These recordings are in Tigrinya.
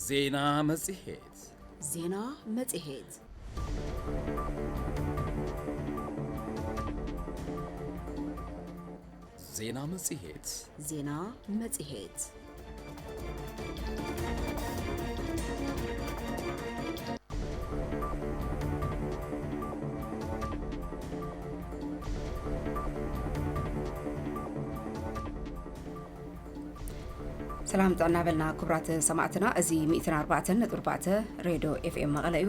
ዜና መጽሔት። ዜና መጽሔት። ዜና መጽሔት። ዜና መጽሔት። ሰላም ጥዕና በልና ክቡራት ሰማዕትና። እዚ ሚእትን ኣርባዕተን ነጥቢ ኣርባዕተ ሬድዮ ኤፍኤም መቐለ እዩ።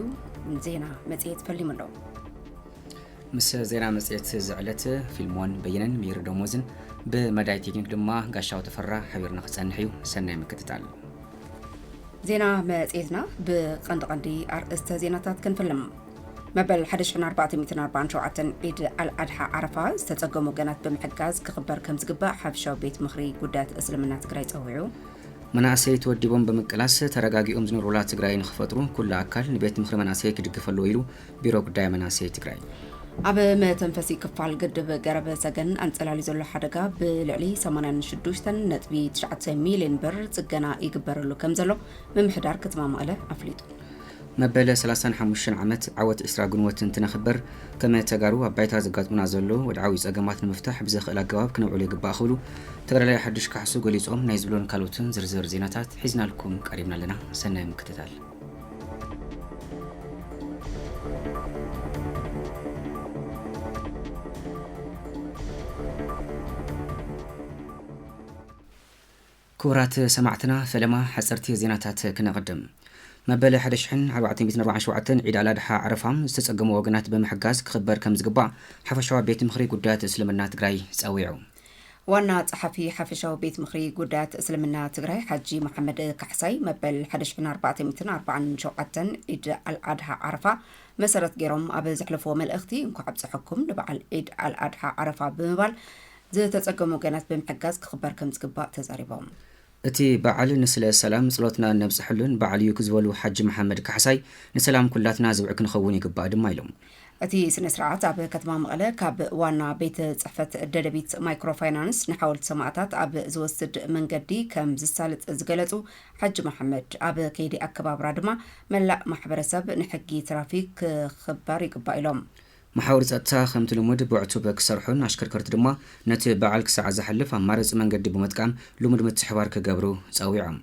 ዜና መጽሔት ፈሊሙ ኣሎ። ምስ ዜና መጽሔት ዝዕለት ፊልሞን በየነን ሚር ደሞዝን፣ ብመዳይ ቴክኒክ ድማ ጋሻው ተፈራ ሓቢርና ክጸንሕ እዩ። ሰናይ ምክትታል። ዜና መጽሔትና ብቐንዲ ቀንዲ ኣርእስተ ዜናታት ክንፍልም። መበል ሓደ ሽሕን ኣርባዕተ ሚእትን ኣርባዓን ሸውዓተን ዒድ ኣልኣድሓ ዓረፋ ዝተጸገሙ ወገናት ብምሕጋዝ ክኽበር ከም ዝግባእ ሓፈሻዊ ቤት ምኽሪ ጉዳያት እስልምና ትግራይ ጸዊዑ። መናእሰይ ተወዲቦም ብምቅላስ ተረጋጊኦም ዝነብሩላ ትግራይ ንኽፈጥሩ ኩሉ ኣካል ንቤት ምኽሪ መናእሰይ ክድግፍ ኣለዎ ኢሉ ቢሮ ጉዳይ መናእሰይ ትግራይ። ኣብ መተንፈሲ ክፋል ግድብ ገረብ ሰገን ኣንጸላልዩ ዘሎ ሓደጋ ብልዕሊ ሰማንያን ሽዱሽተን ነጥቢ ትሽዓተ ሚልዮን ብር ጽገና ይግበረሉ ከም ዘሎ ምምሕዳር ከተማ መቐለ ኣፍሊጡ። መበል ሰላሳን ሓሙሽተን ዓመት ዓወት ዕስራ ግንቦት እንትነኽብር፣ ከም ተጋሩ ኣብ ባይታ ዘጋጥሙና ዘሎ ወድዓዊ ጸገማት ንምፍታሕ ብዘኽእል ኣገባብ ክነብዕሉ ይግባእ ክብሉ ተጋዳላይ ሓዱሽ ካሕሱ ገሊጾም። ናይ ዝብሎን ካልኦትን ዝርዝር ዜናታት ሒዝናልኩም ቀሪብና ኣለና። ሰናይ ምክትታል። ክቡራት ሰማዕትና፣ ፈለማ ሓጸርቲ ዜናታት ክነቕድም። መበል ሓደ ሽሕን ኣርባዕተ ሚእትን ኣርባዓን ሸውዓተን ዒድ ኣልኣድሓ ዓረፋ ዝተጸገሙ ወገናት ብምሕጋዝ ክኽበር ከም ዝግባእ ሓፈሻዊ ቤት ምኽሪ ጉዳያት እስልምና ትግራይ ጸዊዑ። ዋና ጸሓፊ ሓፈሻዊ ቤት ምኽሪ ጉዳያት እስልምና ትግራይ ሓጂ መሓመድ ካሕሳይ፣ መበል ሓደ ሽሕን ኣርባዕተ ሚእትን ኣርባዓን ሸውዓተን ዒድ ኣልኣድሓ ዓረፋ መሰረት ገይሮም ኣብ ዘሕለፍዎ መልእኽቲ፣ እንኳዕ ኣብፀሐኩም ንበዓል ዒድ ኣልኣድሓ ዓረፋ ብምባል፣ ዝተጸገሙ ወገናት ብምሕጋዝ ክኽበር ከም ዝግባእ ተዛሪቦም። እቲ በዓል ንስለ ሰላም ጸሎትና እነብጽሐሉን በዓል እዩ ዝበሉ ሓጂ መሓመድ ካሕሳይ፣ ንሰላም ኩላትና ዝውዕ ክንኸውን ይግባእ ድማ ኢሎም። እቲ ስነ ስርዓት ኣብ ከተማ መቐለ ካብ ዋና ቤት ጽሕፈት ደደቢት ማይክሮ ፋይናንስ ንሓወልቲ ሰማእታት ኣብ ዝወስድ መንገዲ ከም ዝሳለጥ ዝገለጹ ሓጂ መሓመድ፣ ኣብ ከይዲ ኣከባብራ ድማ መላእ ማሕበረሰብ ንሕጊ ትራፊክ ክኽበር ይግባእ ኢሎም። መሓውር ጸጥታ ከምቲ ልሙድ ብዕቱብ ክሰርሑን ኣሽከርከርቲ ድማ ነቲ በዓል ክሳዕ ዝሓልፍ ኣማራጺ መንገዲ ብምጥቃም ልሙድ ምትሕባር ክገብሩ ጸዊዖም።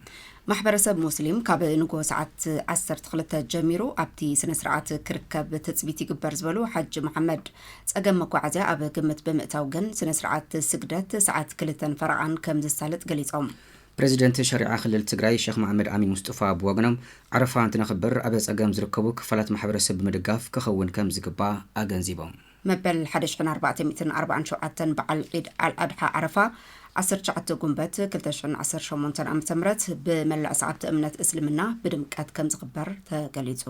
ማሕበረሰብ ሙስሊም ካብ ንግሆ ሰዓት ዓሰርተ ክልተ ጀሚሩ ኣብቲ ስነ ስርዓት ክርከብ ትጽቢት ይግበር ዝበሉ ሓጂ መሓመድ፣ ጸገም መጓዓዝያ ኣብ ግምት ብምእታው ግን ስነ ስርዓት ስግደት ሰዓት ክልተን ፈረቓን ከም ዝሳለጥ ገሊጾም። ፕሬዚደንት ሸሪዓ ክልል ትግራይ ሸኽ መሓመድ ኣሚን ሙስጡፋ ብወገኖም፣ ዓረፋ እንትነኽብር ኣብ ጸገም ዝርከቡ ክፋላት ማሕበረሰብ ብምድጋፍ ክኸውን ከም ዝግባእ ኣገንዚቦም። መበል ሓደ ሽሕን ኣርባዕተ ሚእትን ኣርባዓን ሸውዓተን በዓል ዒድ ኣልኣድሓ ዓረፋ ዓሰርተ ትሽዓተ ጉንበት ክልተ ሽሕን ዓሰርተ ሸሞንተን ዓመተ ምህረት ብመላእ ሰዓብቲ እምነት እስልምና ብድምቀት ከም ዝኽበር ተገሊጹ።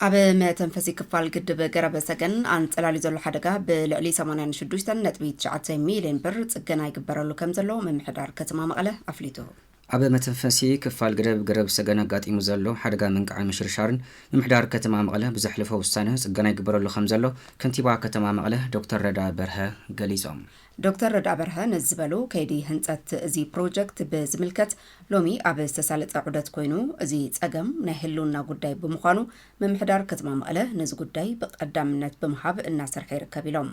ኣብ መተንፈሲ ክፋል ግድብ ገረብ ሰገን ኣንጸላልዩ ዘሎ ሓደጋ ብልዕሊ ሰማንያን ሽዱሽተን ነጥቢ ትሽዓተ ሚልዮን ብር ጽገና ይግበረሉ ከም ዘሎ ምምሕዳር ከተማ መቐለ ኣፍሊጡ። ኣብ መተንፈሲ ክፋል ግደብ ገረብ ሰገን ኣጋጢሙ ዘሎ ሓደጋ ምንቃዕን ምሽርሻርን ምምሕዳር ከተማ መቐለ ብዘሕለፎ ውሳነ ጽገና ይግበረሉ ከም ዘሎ ከንቲባ ከተማ መቐለ ዶክተር ረዳ በርሀ ገሊጾም። ዶክተር ረዳ በርሀ ነዚ ዝበሉ፣ ከይዲ ህንጸት እዚ ፕሮጀክት ብዝምልከት ሎሚ ኣብ ዝተሳለጠ ዑደት ኮይኑ፣ እዚ ጸገም ናይ ህልውና ጉዳይ ብምዃኑ ምምሕዳር ከተማ መቐለ ነዚ ጉዳይ ብቐዳምነት ብምሃብ እናሰርሐ ይርከብ ኢሎም።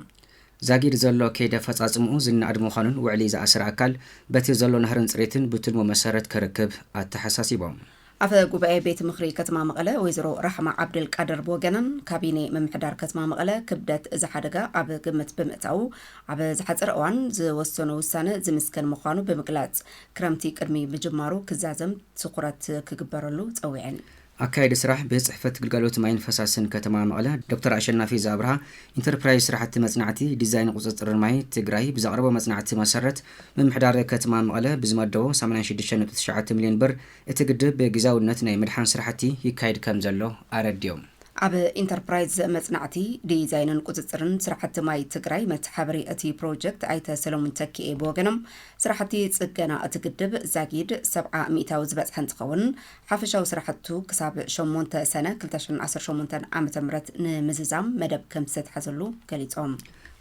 ዛጊድ ዘሎ ከይዲ ኣፈጻጽምኡ ዝነኣድ ምዃኑን ውዕሊ ዝኣሰረ ኣካል በቲ ዘሎ ናህርን ጽሬትን ብትልሙ መሰረት ክርክብ ኣተሓሳሲቦም። ኣፈ ጉባኤ ቤት ምኽሪ ከተማ መቐለ ወይዘሮ ራሕማ ዓብደልቃድር ብወገነን፣ ካቢኔ ምምሕዳር ከተማ መቐለ ክብደት እዚ ሓደጋ ኣብ ግምት ብምእታዉ ኣብ ዝሓጸረ እዋን ዝወሰኖ ውሳነ ዝምስገን ምዃኑ ብምግላጽ፣ ክረምቲ ቅድሚ ምጅማሩ ክዛዘም ትኹረት ክግበረሉ ጸዊዐን። ኣካያዲ ስራሕ ቤት ጽሕፈት ግልጋሎት ማይን ፈሳስን ከተማ መቐለ ዶክተር ኣሸናፊ ዛብርሃ፣ ኢንተርፕራይዝ ስራሕቲ መጽናዕቲ፣ ዲዛይን ቁጽጽርን ማይ ትግራይ ብዘቕረቦ መጽናዕቲ መሰረት፣ ምምሕዳር ከተማ መቐለ ብዝመደቦ ሰማንያን ሽዱሽተ ነጥቢ ትሽዓተ ሚልዮን ብር እቲ ግድብ ብግዛውነት ናይ ምድሓን ስራሕቲ ይካየድ ከም ዘሎ ኣረዲዮም። ኣብ ኢንተርፕራይዝ መጽናዕቲ፣ ዲዛይንን ቁጽጽርን ስራሕቲ ማይ ትግራይ መተሓበሪ እቲ ፕሮጀክት ኣይተ ሰለሙን ተኪኤ ብወገኖም፣ ስራሕቲ ጽገና እቲ ግድብ ዛጊድ ሰብዓ ሚእታዊ ዝበጽሐ እንትኸውን፣ ሓፈሻዊ ስራሕቱ ክሳብ ሸሞንተ ሰነ ክልተ ሽሕን ዓሰርተ ሸሞንተን ዓመተ ምህረት ንምዝዛም መደብ ከም ዝተትሓዘሉ ገሊጾም።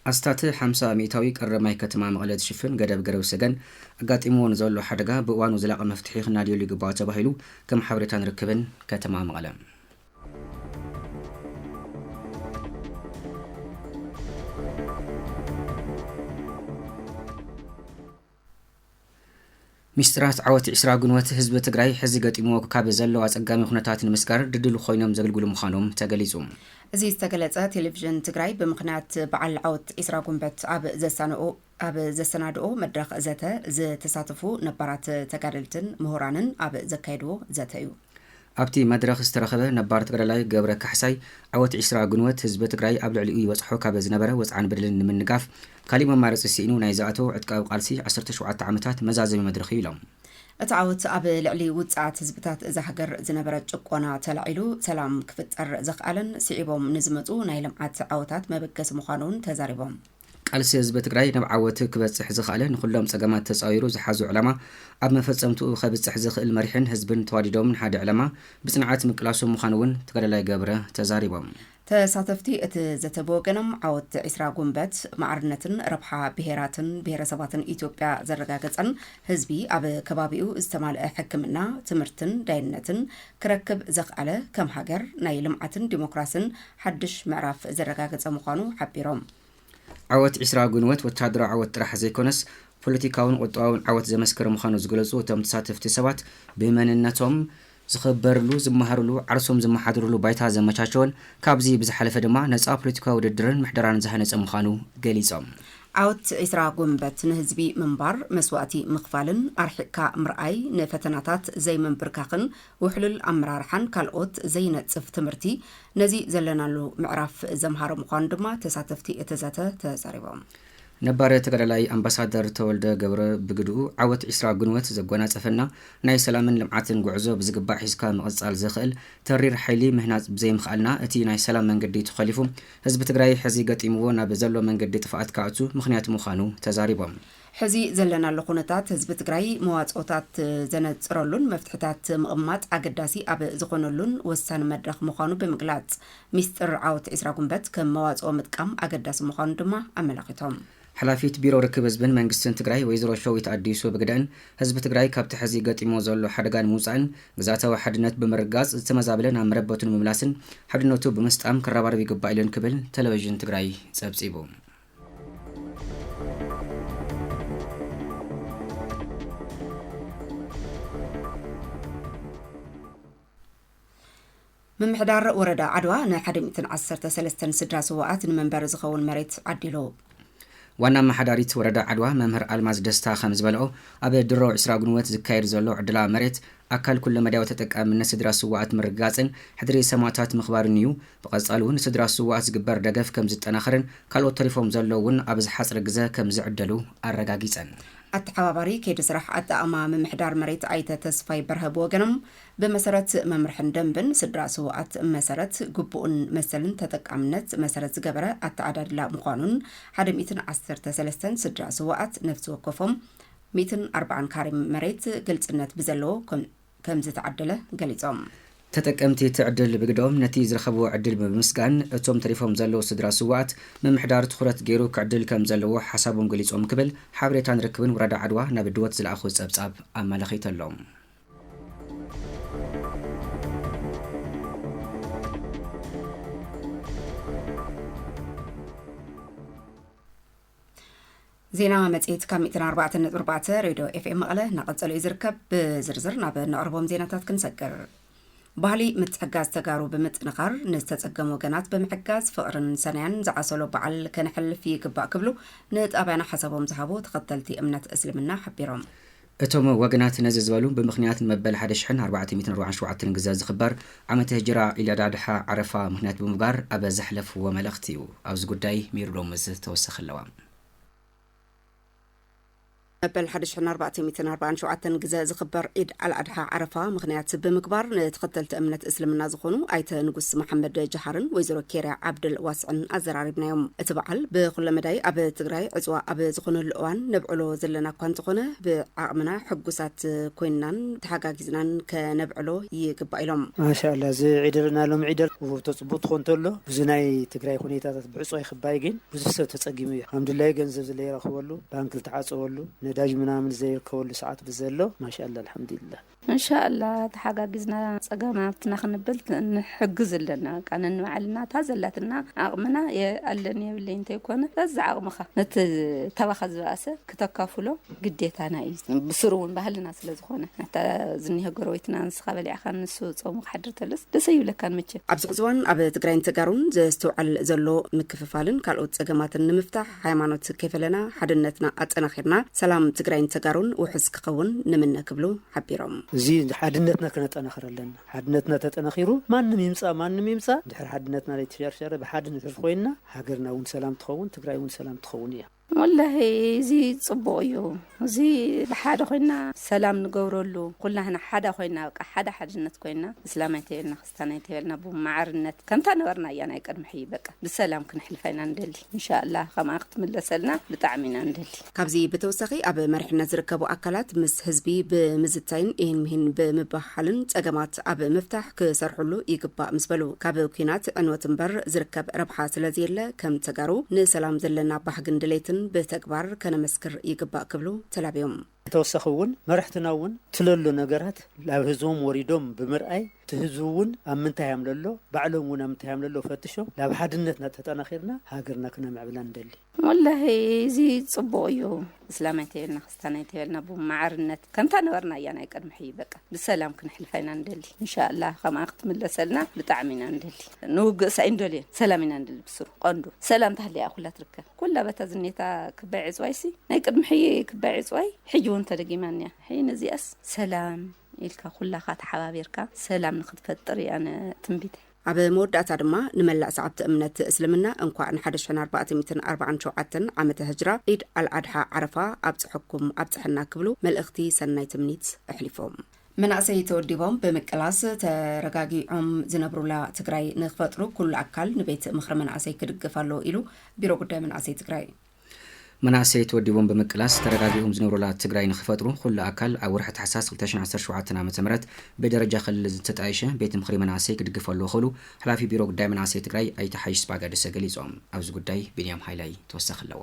ኣስታት ሓምሳ ሚእታዊ ቀረብ ማይ ከተማ መቐለ ዝሽፍን ገደብ ገረብ ሰገን ኣጋጢምዎ ንዘሎ ሓደጋ ብእዋኑ ዘላቒ መፍትሒ ክናድየሉ ይግባእ ተባሂሉ፣ ከም ሓበሬታን ርክብን ከተማ መቐለ። ሚስጥራት ዓወት ዒስራ ግንቦት ህዝቢ ትግራይ ሕዚ ገጢምዎ ካብ ዘለዎ ኣጸጋሚ ኩነታት ንምስጋር ድልድል ኮይኖም ዘገልግሉ ምዃኖም ተገሊጹ። እዚ ዝተገለጸ ቴሌቪዥን ትግራይ ብምኽንያት በዓል ዓወት ዒስራ ግንቦት ኣብ ዘሳንኦ ኣብ ዘሰናድኦ መድረኽ ዘተ ዝተሳተፉ ነባራት ተጋደልትን ምሁራንን ኣብ ዘካየድዎ ዘተ እዩ። ኣብቲ መድረኽ ዝተረኸበ ነባር ተጋዳላይ ገብረ ካሕሳይ፣ ዓወት ዒስራ ግንቦት ህዝቢ ትግራይ ኣብ ልዕሊኡ ይበጽሖ ካብ ዝነበረ ወጽዓን በደልን ንምንጋፍ ካሊእ መማረፂ ስኢኑ ናይ ዝኣተወ ዕጥቃዊ ቃልሲ ዓሰርተ ሸውዓተ ዓመታት መዛዘሚ መድረኽ እዩ ኢሎም። እቲ ዓወት ኣብ ልዕሊ ውፅዓት ህዝብታት እዛ ሃገር ዝነበረ ጭቆና ተላዒሉ ሰላም ክፍጠር ዘኽኣለን ስዒቦም ንዝመፁ ናይ ልምዓት ዓወታት መበገሲ ምዃኑ እውን ተዛሪቦም። ቃልሲ ህዝቢ ትግራይ ናብ ዓወት ክበፅሕ ዝኽኣለ ንኹሎም ፀገማት ተፃዊሩ ዝሓዞ ዕላማ ኣብ መፈፀምትኡ ከብፅሕ ዝኽእል መሪሕን ህዝብን ተዋዲዶም ንሓደ ዕላማ ብፅንዓት ምቅላሶም ምዃኑ እውን ተጋዳላይ ገብረ ተዛሪቦም። ተሳተፍቲ እቲ ዘተ ብወገኖም ዓወት ዒስራ ጉንበት ማዕርነትን ረብሓ ብሄራትን ብሄረሰባትን ኢትዮጵያ ዘረጋገፀን ህዝቢ ኣብ ከባቢኡ ዝተማልአ ሕክምና፣ ትምህርትን ዳይነትን ክረክብ ዘኽኣለ ከም ሃገር ናይ ልምዓትን ዲሞክራስን ሓድሽ ምዕራፍ ዘረጋገፀ ምዃኑ ሓቢሮም። ዓወት ዒስራ ግንቦት ወታደራዊ ዓወት ጥራሕ ዘይኮነስ ፖለቲካውን ቁጠባውን ዓወት ዘመስከረ ምዃኑ ዝገለጹ እቶም ተሳተፍቲ ሰባት ብመንነቶም ዝኽበርሉ፣ ዝመሃርሉ፣ ዓርሶም ዝመሓድርሉ ባይታ ዘመቻቸወን ካብዚ ብዝሓለፈ ድማ ነጻ ፖለቲካዊ ውድድርን ምሕደራን ዝሃነጸ ምዃኑ ገሊጾም። ዓወት ዒስራ ጉንበት ንህዝቢ ምንባር መስዋእቲ ምኽፋልን ኣርሒቕካ ምርኣይ ንፈተናታት ዘይምንብርካኽን ውሕሉል ኣመራርሓን ካልኦት ዘይነጽፍ ትምህርቲ ነዚ ዘለናሉ ምዕራፍ ዘምሃረ ምዃኑ ድማ ተሳተፍቲ እቲ ዘተ ተዛሪቦም። ነባር ተጋዳላይ ኣምባሳደር ተወልደ ገብረ ብግድኡ ዓወት ዒስራ ግንቦት ዘጎናጸፈና ናይ ሰላምን ልምዓትን ጉዕዞ ብዝግባእ ሒዝካ ምቕጻል ዘኽእል ተሪር ሓይሊ ምህናጽ ብዘይምኽኣልና እቲ ናይ ሰላም መንገዲ ተኸሊፉ ህዝቢ ትግራይ ሕዚ ገጢምዎ ናብ ዘሎ መንገዲ ጥፍኣት ክኣቱ ምኽንያት ምዃኑ ተዛሪቦም። ሕዚ ዘለናሉ ኩነታት ህዝቢ ትግራይ መዋፅኦታት ዘነፅረሉን መፍትሕታት ምቕማጥ ኣገዳሲ ኣብ ዝኾነሉን ወሳኒ መድረኽ ምዃኑ ብምግላፅ፣ ሚስጥር ዓወት ዒስራ ጉንበት ከም መዋፅኦ ምጥቃም ኣገዳሲ ምዃኑ ድማ ኣመላኺቶም። ሓላፊት ቢሮ ርክብ ህዝብን መንግስትን ትግራይ ወይዘሮ ሸዊት ኣዲሱ ብግደን፣ ህዝቢ ትግራይ ካብቲ ሕዚ ገጢሞ ዘሎ ሓደጋ ንምውፃእን ግዝኣታዊ ሓድነት ብምርግጋፅ ዝተመዛበለ ናብ መረበቱ ንምምላስን ሓድነቱ ብምስጣም ክረባረብ ይግባእ ኢለን ክብል ቴሌቪዥን ትግራይ ፀብፂቡ። ምምሕዳር ወረዳ ዓድዋ ንሓደ ሚእትን ዓሰርተ ሰለስተን ስድራ ስዋኣት ንመንበሪ ዝኸውን መሬት ዓዲሉ። ዋና ኣመሓዳሪት ወረዳ ዓድዋ መምህር ኣልማዝ ደስታ ከም ዝበልኦ፣ ኣብ ድሮ ዒስራ ግንቦት ዝካየድ ዘሎ ዕድላ መሬት ኣካል ኩለ መዳያዊ ተጠቃምነት ስድራ ስዋኣት ምርግጋፅን ሕድሪ ሰማእታት ምኽባርን እዩ። ብቐፃሊ እውን ስድራ ስዋኣት ዝግበር ደገፍ ከም ዝጠናኸርን ካልኦት ተሪፎም ዘለዉ እውን ኣብ ዝሓፅረ ግዘ ከም ዝዕደሉ ኣረጋጊፀን። ኣተሓባባሪ ከይዲ ስራሕ ኣጠቓቕማ ምምሕዳር መሬት ኣይተ ተስፋይ በርሀ ብወገኖም፣ ብመሰረት መምርሕን ደንብን ስድራ ስውኣት መሰረት ግቡእን መሰልን ተጠቃምነት መሰረት ዝገበረ ኣተዓዳድላ ምዃኑን ሓደ ሚእትን ዓሰርተ ሰለስተን ስድራ ስውኣት ነፍሲ ወከፎም ሚእትን ኣርባዓን ካሬ መሬት ግልፅነት ብዘለዎ ከም ከም ዝተዓደለ ገሊፆም። ተጠቀምቲ እቲ ዕድል ብግደኦም ነቲ ዝረኸብዎ ዕድል ብምምስጋን፣ እቶም ተሪፎም ዘለዉ ስድራ ስውኣት ምምሕዳር ትኹረት ገይሩ ክዕድል ከም ዘለዎ ሓሳቦም ገሊፆም ክብል ሓበሬታን ርክብን ወረዳ ዓድዋ ናብ ድወት ዝለኣኹ ጸብጻብ ኣመላኺቱ ኣሎ። ዜና መጽሔት ካብ ሚእትን ኣርባዕተን ነጥቢ ኣርባዕተ ሬድዮ ኤፍኤም መቐለ እናቐጸለ እዩ ዝርከብ። ብዝርዝር ናብ እነቕርቦም ዜናታት ክንሰግር። ባህሊ ምትሕጋዝ ተጋሩ ብምጥንኻር፣ ንዝተጸገሙ ወገናት ብምሕጋዝ፣ ፍቕርን ሰናያን ዝዓሰሎ በዓል ከነሕልፍ ይግባእ ክብሉ ንጣብያና ሓሳቦም ዝሃቡ ተኸተልቲ እምነት እስልምና ሓቢሮም። እቶም ወገናት ነዚ ዝበሉ ብምኽንያት ንመበል ሓደ ሽሕን ኣርባዕተ ሚእትን ኣርባዓን ሸውዓተን ግዘ ዝኽበር ዓመተ ህጅራ ዒድ ኣድሓ ዓረፋ ምኽንያት ብምግባር ኣብ ዘሕለፍዎ መልእኽቲ እዩ። ኣብዚ ጉዳይ ሚሩ ሎምዝ ተወሰኺ ኣለዋ። መበል ሓደ ሽሕን ኣርባዕተ ሚእትን ኣርባዓን ሸውዓተን ግዘ ዝኽበር ዒድ ኣልኣድሓ ዓረፋ ምኽንያት ብምግባር፣ ንተኸተልቲ እምነት እስልምና ዝኾኑ ኣይተ ንጉስ መሓመድ ጀሃርን ወይዘሮ ኬርያ ዓብደል ዋስዕን ኣዘራሪብናዮም። እቲ በዓል ብኹለ መዳይ ኣብ ትግራይ ዕፅዋ ኣብ ዝኾነሉ እዋን ነብዕሎ ዘለና እኳ እንተኾነ፣ ብዓቕምና ሕጉሳት ኮይንናን ተሓጋጊዝናን ከነብዕሎ ይግባእ ኢሎም። ማሻላ፣ እዚ ዒደልና ሎም ዒደል ውህብቶ ፅቡቅ ትኾን ተሎ፣ ብዙ ናይ ትግራይ ሁኔታታት ብዕፅዋ ይኽባይ፣ ግን ብዙ ሰብ ተፀጊሙ እዩ። ኣልሓምዱሊላሂ፣ ገንዘብ ዝለ ይረኽበሉ፣ ባንክ ዝተዓፀወሉ፣ ነዳጅ ምናምን ዘይርከበሉ ሰዓት ብዘሎ፣ ማሻላ፣ ኣልሓምዱሊላህ። እንሻላ፣ ተሓጋጊዝና ፀገማትና ክንብል ንሕግዝ ኣለና። በቃ ነንባዕልና እታ ዘላትና ዓቕምና የ-፣ ኣለኒ የብለይ እንተይኮነ፣ በዛ ዓቕምኻ ነቲ ታባኻ ዝበኣሰ ክተካፍሎ ግዴታና እዩ። ብስሩ እውን ባህልና ስለ ዝኾነ፣ ነታ ዝኒሀ ጎረቤትና ንስኻ በሊዕካ ንሱ ጾሙ ክሓድር ተለስ ደስ ይብለካን መቸም። ኣብዚ ሕዚ እዋን ኣብ ትግራይን ተጋሩን ዘስተውዓል ዘሎ ምክፍፋልን ካልኦት ጸገማትን ንምፍታሕ፣ ሃይማኖት ከይፈለና ሓድነትና ኣጠናኺርና ሰላም ትግራይን ተጋሩን ውሑስ ክኸውን ንምነ ክብሉ ሓቢሮም። እዚ ሓድነትና ከነጠናኽር ኣለና። ሓድነትና ተጠናኺሩ ማንም ይምጻእ ማንም ይምጻእ፣ ድሕሪ ሓድነትና ዘይተሸርሸረ ብሓደ ንድሕር ኮይንና፣ ሃገርና እውን ሰላም ትኸውን፣ ትግራይ እውን ሰላም ትኸውን እያ። ወላሂ፣ እዚ ጽቡቕ እዩ። እዚ ብሓደ ኮይና ሰላም ንገብረሉ፣ ኩላህና ሓደ ኮይና፣ በቃ ሓደ ሓድነት ኮይና፣ እስላማይ ተይበልና፣ ክርስታናይ ተይበልና፣ ብማዕርነት ከምታ ነበርና እያ ናይ ቅድሚ ሕጂ፣ በቃ ብሰላም ክንሕልፋ ኢና ንደሊ። እንሻላ፣ ከምኣ ክትምለሰልና ብጣዕሚ ኢና ንደሊ። ካብዚ ብተወሳኺ፣ ኣብ መሪሕነት ዝርከቡ ኣካላት ምስ ህዝቢ ብምዝታይን ኢሂን ምሂን ብምብህሃልን ጸገማት ኣብ ምፍታሕ ክሰርሕሉ ይግባእ ምስ በሉ፣ ካብ ኲናት ዕንወት እምበር ዝርከብ ረብሓ ስለ ዘየለ፣ ከም ተጋሩ ንሰላም ዘለና ባህግን ድሌትን ብተግባር ከነመስክር ይግባእ ክብሉ ተላብዮም። ተወሳኺ እውን መራሕትና እውን ትለሎ ነገራት ላብ ህዝቦም ወሪዶም ብምርኣይ፣ እቲ ህዝቢ እውን ኣብ ምንታይ እዮም ለሎ፣ ባዕሎም እውን ኣብ ምንታይ እዮም ለሎ ፈትሾም፣ ላብ ሓድነትና ተጠናኺርና ሃገርና ክነምዕብላ ንደሊ። ወላሂ፣ እዚ ጽቡቕ እዩ። እስላማይ ተይበልና፣ ክርስታናይ ተይበልና፣ ብማዕርነት ከምታ ነበርና እያ ናይ ቅድሚ ሕጂ፣ በቃ ብሰላም ክንሕልፋ ኢና ንደሊ። እንሻላ፣ ከምኣ ክትምለሰልና ብጣዕሚ ኢና ንደሊ። ንውግእስ ኣይንደልዮን፣ ሰላም ኢና ንደሊ። ብስሩ ቀንዱ ሰላም ተሃልያ ኩላ ትርከብ። ኩላ በታ ዝኔታ ክባይ ዕፅዋይሲ፣ ናይ ቅድሚ ሕጂ ክባይ ዕፅዋይ ሕጂ እውን ተደጊማ እኒኣ። ሕጂ ነዚኣስ ሰላም ኢልካ ኩላኻ ተሓባቢርካ ሰላም ንክትፈጥር እያ ነ-፣ ትንቢተይ። ኣብ መወዳእታ ድማ፣ ንመላእ ሰዓብቲ እምነት እስልምና እንኳዕ ንሓደ ሽሕን ኣርባዕተ ሚእትን ኣርባዓን ሸውዓተን ዓመተ ህጅራ ዒድ ኣልኣድሓ ዓረፋ ኣብፅሐኩም ኣብፅሐና ክብሉ መልእኽቲ ሰናይ ትምኒት ኣሕሊፎም። መናእሰይ ተወዲቦም ብምቅላስ ተረጋጊዖም ዝነብሩላ ትግራይ ንክፈጥሩ ኩሉ ኣካል ንቤት ምኽሪ መናእሰይ ክድግፍ ኣለዎ ኢሉ ቢሮ ጉዳይ መናእሰይ ትግራይ። መናእሰይ ተወዲቦም ብምቅላስ ተረጋጊኦም ዝነብሩላ ትግራይ ንክፈጥሩ ኩሉ ኣካል ኣብ ወርሒ ታሕሳስ ክልተ ሽሕን ዓሰርተ ሸውዓተን ዓመተ ምህረት ብደረጃ ክልል ዝተጣየሸ ቤት ምኽሪ መናእሰይ ክድግፍ ኣለዎ ክብሉ ሓላፊ ቢሮ ጉዳይ መናእሰይ ትግራይ ኣይተ ሓይሽ ስብሃጋደሰ ገሊጾም። ኣብዚ ጉዳይ ቢንያም ሃይላይ ተወሳኺ ኣለዎ።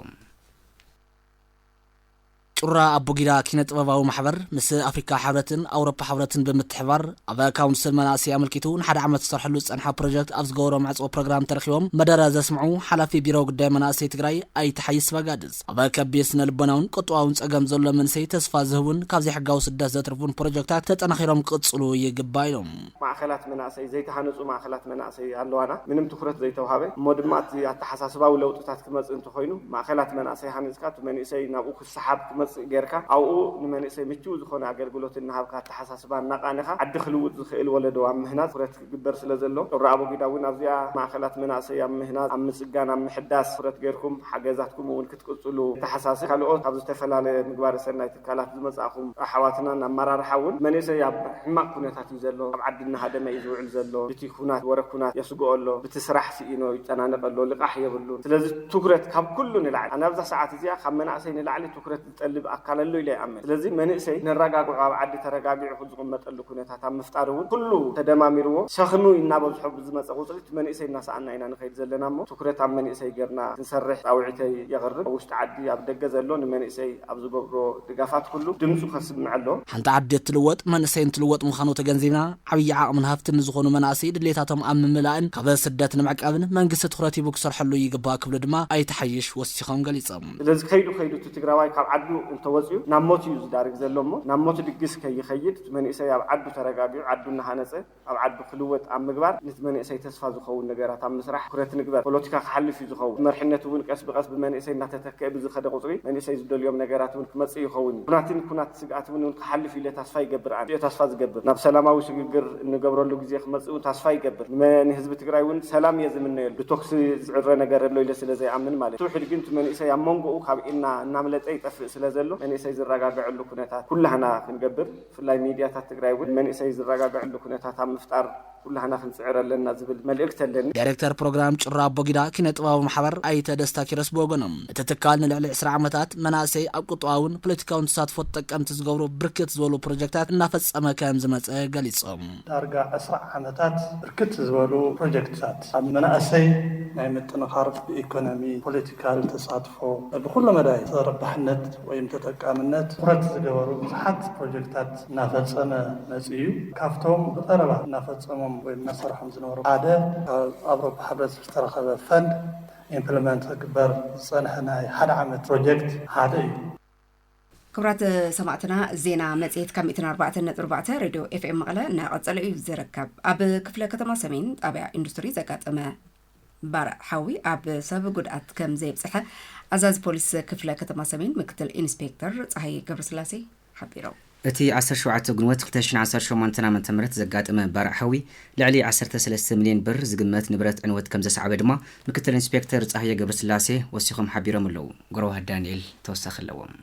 ጩራ ኣቦጊዳ ኪነ ጥበባዊ ማሕበር ምስ ኣፍሪካ ሕብረትን ኣውሮፓ ሕብረትን ብምትሕባር ኣብ ካውንስል መናእሰይ ኣመልኪቱ ንሓደ ዓመት ክሰርሐሉ ዝጸንሐ ፕሮጀክት ኣብ ዝገበሮ መዕጽዎ ፕሮግራም ተረኺቦም መደረ ዘስምዑ ሓላፊ ቢሮ ጉዳይ መናእሰይ ትግራይ ኣይተ ሓይሽ ስብሃጋድስ፣ ኣብ ከቢድ ስነ ልቦናውን ቁጠባውን ጸገም ዘሎ መንእሰይ ተስፋ ዝህቡን ካብ ዘይሕጋዊ ስደት ዘትርፉን ፕሮጀክታት ተጠናኺሮም ክቕጽሉ ይግባእ ኢሎም። ማእኸላት መናእሰይ፣ ዘይተሃነፁ ማእኸላት መናእሰይ ኣለዋና፣ ምንም ትኹረት ዘይተውሃበ፣ እሞ ድማ እቲ ኣተሓሳስባዊ ለውጥታት ክመፅእ እንተኾይኑ፣ ማእኸላት መናእሰይ ሃኒፅካ፣ እቲ መንእሰይ ናብኡ ክሰሓብ ክመፅእ ጌርካ፣ ኣብኡ ንመንእሰይ ምችው ዝኾነ ኣገልግሎት እናሃብካ፣ ኣተሓሳስባ እናቓነኻ፣ ዓዲ ክልውጥ ዝኽእል ወለዶ ኣብ ምህናፅ ትኹረት ክግበር ስለ ዘሎ፣ ጩራ ኣቦጊዳ እውን ኣብዚኣ ማእኸላት መናእሰይ ኣብ ምህናፅ፣ ኣብ ምፅጋን፣ ኣብ ምሕዳስ ትኹረት ጌርኩም ሓገዛትኩም እውን ክትቅፅሉ ተሓሳሲ። ካልኦት ካብ ዝተፈላለየ ምግባረ ሰናይ ትካላት ዝመጻእኹም ኣሕዋትናን ኣመራርሓ እውን መንእሰይ ኣብ ሕማቕ ኩነታት እዩ ዘሎ። ኣብ ዓዲ እናሃደመ እዩ ዝውዕል ዘሎ። ብቲ ኩናት፣ ወረ ኩናት የስግኦ ኣሎ። ብቲ ስራሕ ስኢኖ ይጨናነቕ ኣሎ። ልቓሕ የብሉን። ስለዚ ትኩረት ካብ ኩሉ ንላዕሊ፣ ኣነ ኣብዛ ሰዓት እዚኣ ካብ መናእሰይ ንላዕሊ ትኩረት ዝጠልብ ኣካል ኣሎ ኢለ ይኣምን። ስለዚ መንእሰይ ነረጋግዖ፣ ኣብ ዓዲ ተረጋጊዑ ዝቕመጠሉ ኩነታት ኣብ ምፍጣር እውን ኩሉ ተደማሚርዎ ሰኽኑ እናበዝሖ ብዝመፀ ቁፅሪ እቲ መንእሰይ እናሰኣና ኢና ንኸይድ ዘለና እሞ ትኩረት ኣብ መንእሰይ ጌርና ክንሰርሕ ፃውዒተይ የቕርብ። ኣብ ውሽጢ ዓዲ ኣብ ደገ ዘሎ ንመንእሰይ ኣብ ዝገብሮ ድጋፋት ኩሉ ድምፁ ከስምዕ ኣሎ። ሓንቲ ዓዲ እትልወጥ መንእሰይ እንትልወጥ ምዃኑ ተገንዚብና ዓብዪ ዓቕምን ሃፍትን ንዝኾኑ መናእሰይ ድሌታቶም ኣብ ምምላእን ካብ ስደት ንምዕቃብን መንግስቲ ትኹረት ሂቡ ክሰርሐሉ ይግባእ ክብሉ ድማ ኣይተ ሓይሽ ወሲኾም ገሊጾም። ስለዚ ከይዱ ከይዱ እቲ ትግራዋይ ካብ ዓዱ እንተወፅኡ ናብ ሞት እዩ ዝዳርግ ዘሎ እሞ ናብ ሞት ድግስ ከይኸይድ እቲ መንእሰይ ኣብ ዓዱ ተረጋጊዑ ዓዱ እናሃነፀ ኣብ ዓዱ ክልወጥ ኣብ ምግባር፣ ነቲ መንእሰይ ተስፋ ዝኸውን ነገራት ኣብ ምስራሕ ትኹረት ንግበር። ፖለቲካ ክሓልፍ እዩ ዝኸውን። መርሕነት እውን ቀስ ብቐስ ብመንእሰይ እናተተክአ ብዝኸደ ቁፅሪ፣ መንእሰይ ዝደልዮም ነገራት እውን ክመፅእ ይኸውን እዩ። ኩናትን ኩናት ስግኣት እውን፣ እውን ክሓልፍ ኢለ ተስፋ ይገብር። ኣነ እየ ተስፋ ዝገብር። ናብ ሰላማዊ ሽግግር እንገብረሉ ግዜ ክመፅእ እውን ተስፋ ይገብር። ንመ-፣ ንህዝቢ ትግራይ እውን ሰላም እየ ዝምነየሉ። ብቶክሲ ዝዕረ ነገር ኣሎ ኢለ ስለ ዘይኣምን ማለት እዩ። እቲ ውሕድ ግን እቲ መንእሰይ ኣብ መንጎኡ ካብ ኢድና እናምለጠ ይጠፍእ ስለ ዘሎ መንእሰይ ዝረጋገዐሉ ኩነታት ኩላህና ክንገብር፣ ብፍላይ ሚድያታት ትግራይ እውን መንእሰይ ዝረጋገዐሉ ኩነታት ኣብ ምፍጣር ኩላህና ክንፅዕር ኣለና ዝብል መልእክቲ ኣለኒ። ዳይሬክተር ፕሮግራም ጭራ ኣቦጊዳ ኪነ ጥበባዊ ማሕበር ኣይተ ደስታ ኪሮስ ብወገኖም፣ እቲ ትካል ንልዕሊ ዕስራ ዓመታት መናእሰይ ኣብ ቁጠባውን ፖለቲካውን ተሳትፎ ተጠቀምቲ ዝገብሩ ብርክት ዝበሉ ፕሮጀክታት እናፈጸመ ከም ዝመጸ ገሊጾም። ዳርጋ ዕስራ ዓመታት ብርክት ዝበሉ ፕሮጀክትታት ኣብ መናእሰይ ናይ ምጥንኻር፣ ብኢኮኖሚ፣ ፖለቲካል ተሳትፎ፣ ብኩሉ መዳይ ተረባሕነት ወይም ተጠቃምነት ትኹረት ዝገበሩ ብዙሓት ፕሮጀክታት እናፈጸመ መጺኡ እዩ። ካብቶም ብቐረባ እናፈጸሞም ወይም እናሰርሖም ዝነበሩ ሓደ ካብ ኣውሮፓ ሕብረት ዝተረኸበ ፈንድ ኢምፕሊመንት ክግበር ዝጸንሐ ናይ ሓደ ዓመት ፕሮጀክት ሓደ እዩ። ክቡራት ሰማዕትና፣ ዜና መጽሔት ካብ ሚእትን ኣርባዕተን ነጥቢ ኣርባዕተ ሬድዮ ኤፍኤም መቐለ እናቐጸለ እዩ ዝርከብ። ኣብ ክፍለ ከተማ ሰሜን ጣብያ ኢንዱስትሪ ዘጋጠመ ባርዕ ሓዊ ኣብ ሰብ ጉድኣት ከም ዘየብጽሐ ኣዛዚ ፖሊስ ክፍለ ከተማ ሰሜን ምክትል ኢንስፔክተር ፀሃየ ገብረስላሴ ሓቢሮም። እቲ ዓሰርተ ሸውዓተ ግንቦት ክልተ ሽሕን ዓሰርተ ሸሞንተን ዓመተ ምህረት ዘጋጠመ ባርዕ ሓዊ ልዕሊ ዓሰርተ ሰለስተ ሚልዮን ብር ዝግመት ንብረት ዕንወት ከም ዘስዓበ ድማ ምክትል ኢንስፔክተር ፀሃየ ገብረስላሴ ወሲኾም ሓቢሮም ኣለዉ። ጎረዋህ ዳንኤል ተወሳኺ ኣለዎም።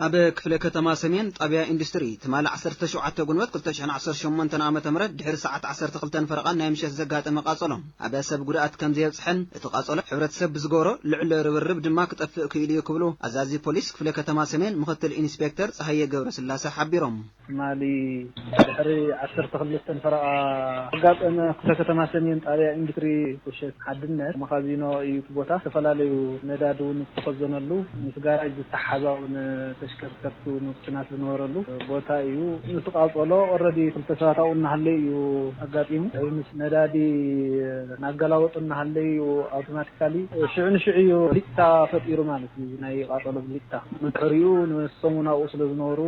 ኣብ ክፍለ ከተማ ሰሜን ጣብያ ኢንዱስትሪ ትማሊ ዓሰርተ ሸውዓተ ግንቦት ክልተ ሽሕን ዓሰርተ ሸሞንተን ዓመተ ምህረት ድሕሪ ሰዓት ዓሰርተ ክልተን ፈረቓን ናይ ምሸት ዘጋጠመ ቃጸሎ ኣብ ሰብ ጉድኣት ከም ዘየብጽሐን እቲ ቃጸሎ ሕብረተሰብ ብዝገበሮ ልዑል ርብርብ ድማ ክጠፍእ ክኢሉ እዩ ክብሉ ኣዛዚ ፖሊስ ክፍለ ከተማ ሰሜን ምክትል ኢንስፔክተር ፀሃየ ገብረስላሴ ሓቢሮም። ትማሊ ድሕሪ ዓሰርተ ክልተን ፈረቓ ኣጋጠመ። ክፍለ ከተማ ሰሜን ጣብያ ኢንዱስትሪ ቁሸት ሓድነት መኻዚኖ እዩ እቲ ቦታ። ዝተፈላለዩ ነዳዲ እውን ዝተኸዘነሉ፣ ምስ ጋራጅ ዝተሓሓዝ እውን ተሽከርከርቲ እውን ውስናት ዝነበረሉ ቦታ እዩ። ምስ ቃጸሎ ኦልረዲ ክልተ ሰባት ኣብኡ እናሃለዩ እዩ ኣጋጢሙ። ወይ ምስ ነዳዲ እናገላበጡ እናሃለዩ እዩ ኣውቶማቲካሊ ሽዑ ንሽዑ እዩ ብሊጭታ ፈጢሩ ማለት እዩ። ናይ ቃጸሎ ብሊጭታ። ብድሕሪኡ ንሶም እውን ኣብኡ ስለ ዝነበሩ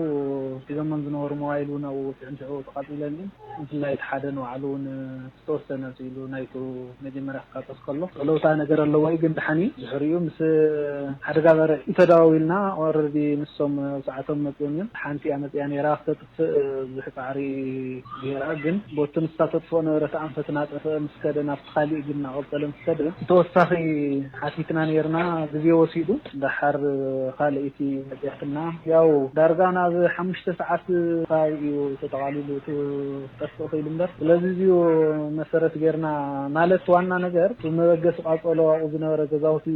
ሒዞሞን ዝነበሩ ሞባይል እውን ኣብኡ ሽዑ ንሽዑ ተቓጺለን እየን። ብፍላይ እቲ ሓደ ንባዕሉ እውን ዝተወሰነ ኢሉ ናይቱ መጀመርያ ክቃጸስ ከሎ ጸለውታ ነገር ኣለዎ እዩ፣ ግን ደሓን እዩ። ድሕሪኡ ምስ ሓደጋ ባርዕ ተደዋዊልና ኦረዲ ንሶም ኣብ ሰዓቶም መጺኦም እዮም። ሓንቲ እያ መጺኣ ነይራ ክተጥፍእ ብዙሕ ጻዕሪ ገይራ፣ ግን ቦቲ ንሳ ተጥፍኦ ነበረት ኣንፈት እናጠፍአ ምስ ከደ ናብቲ ካሊእ ግን እናቐጸለ ምስ ከደ ተወሳኺ ሓቲትና ነይርና፣ ግዜ ወሲዱ። ደሓር ካልኣይቲ መጽያትና ያው ዳርጋ ናብ ሓሙሽተ ሰዓት ከባቢ እዩ ተጠቓሊሉ እቲ ክጠፍእ ክኢሉ እምበር። ስለዚ እዚኡ መሰረት ጌርና ማለት ዋና ነገር ብመበገሲ ቃጸሎ ኣብኡ ዝነበረ ገዛውቲ፣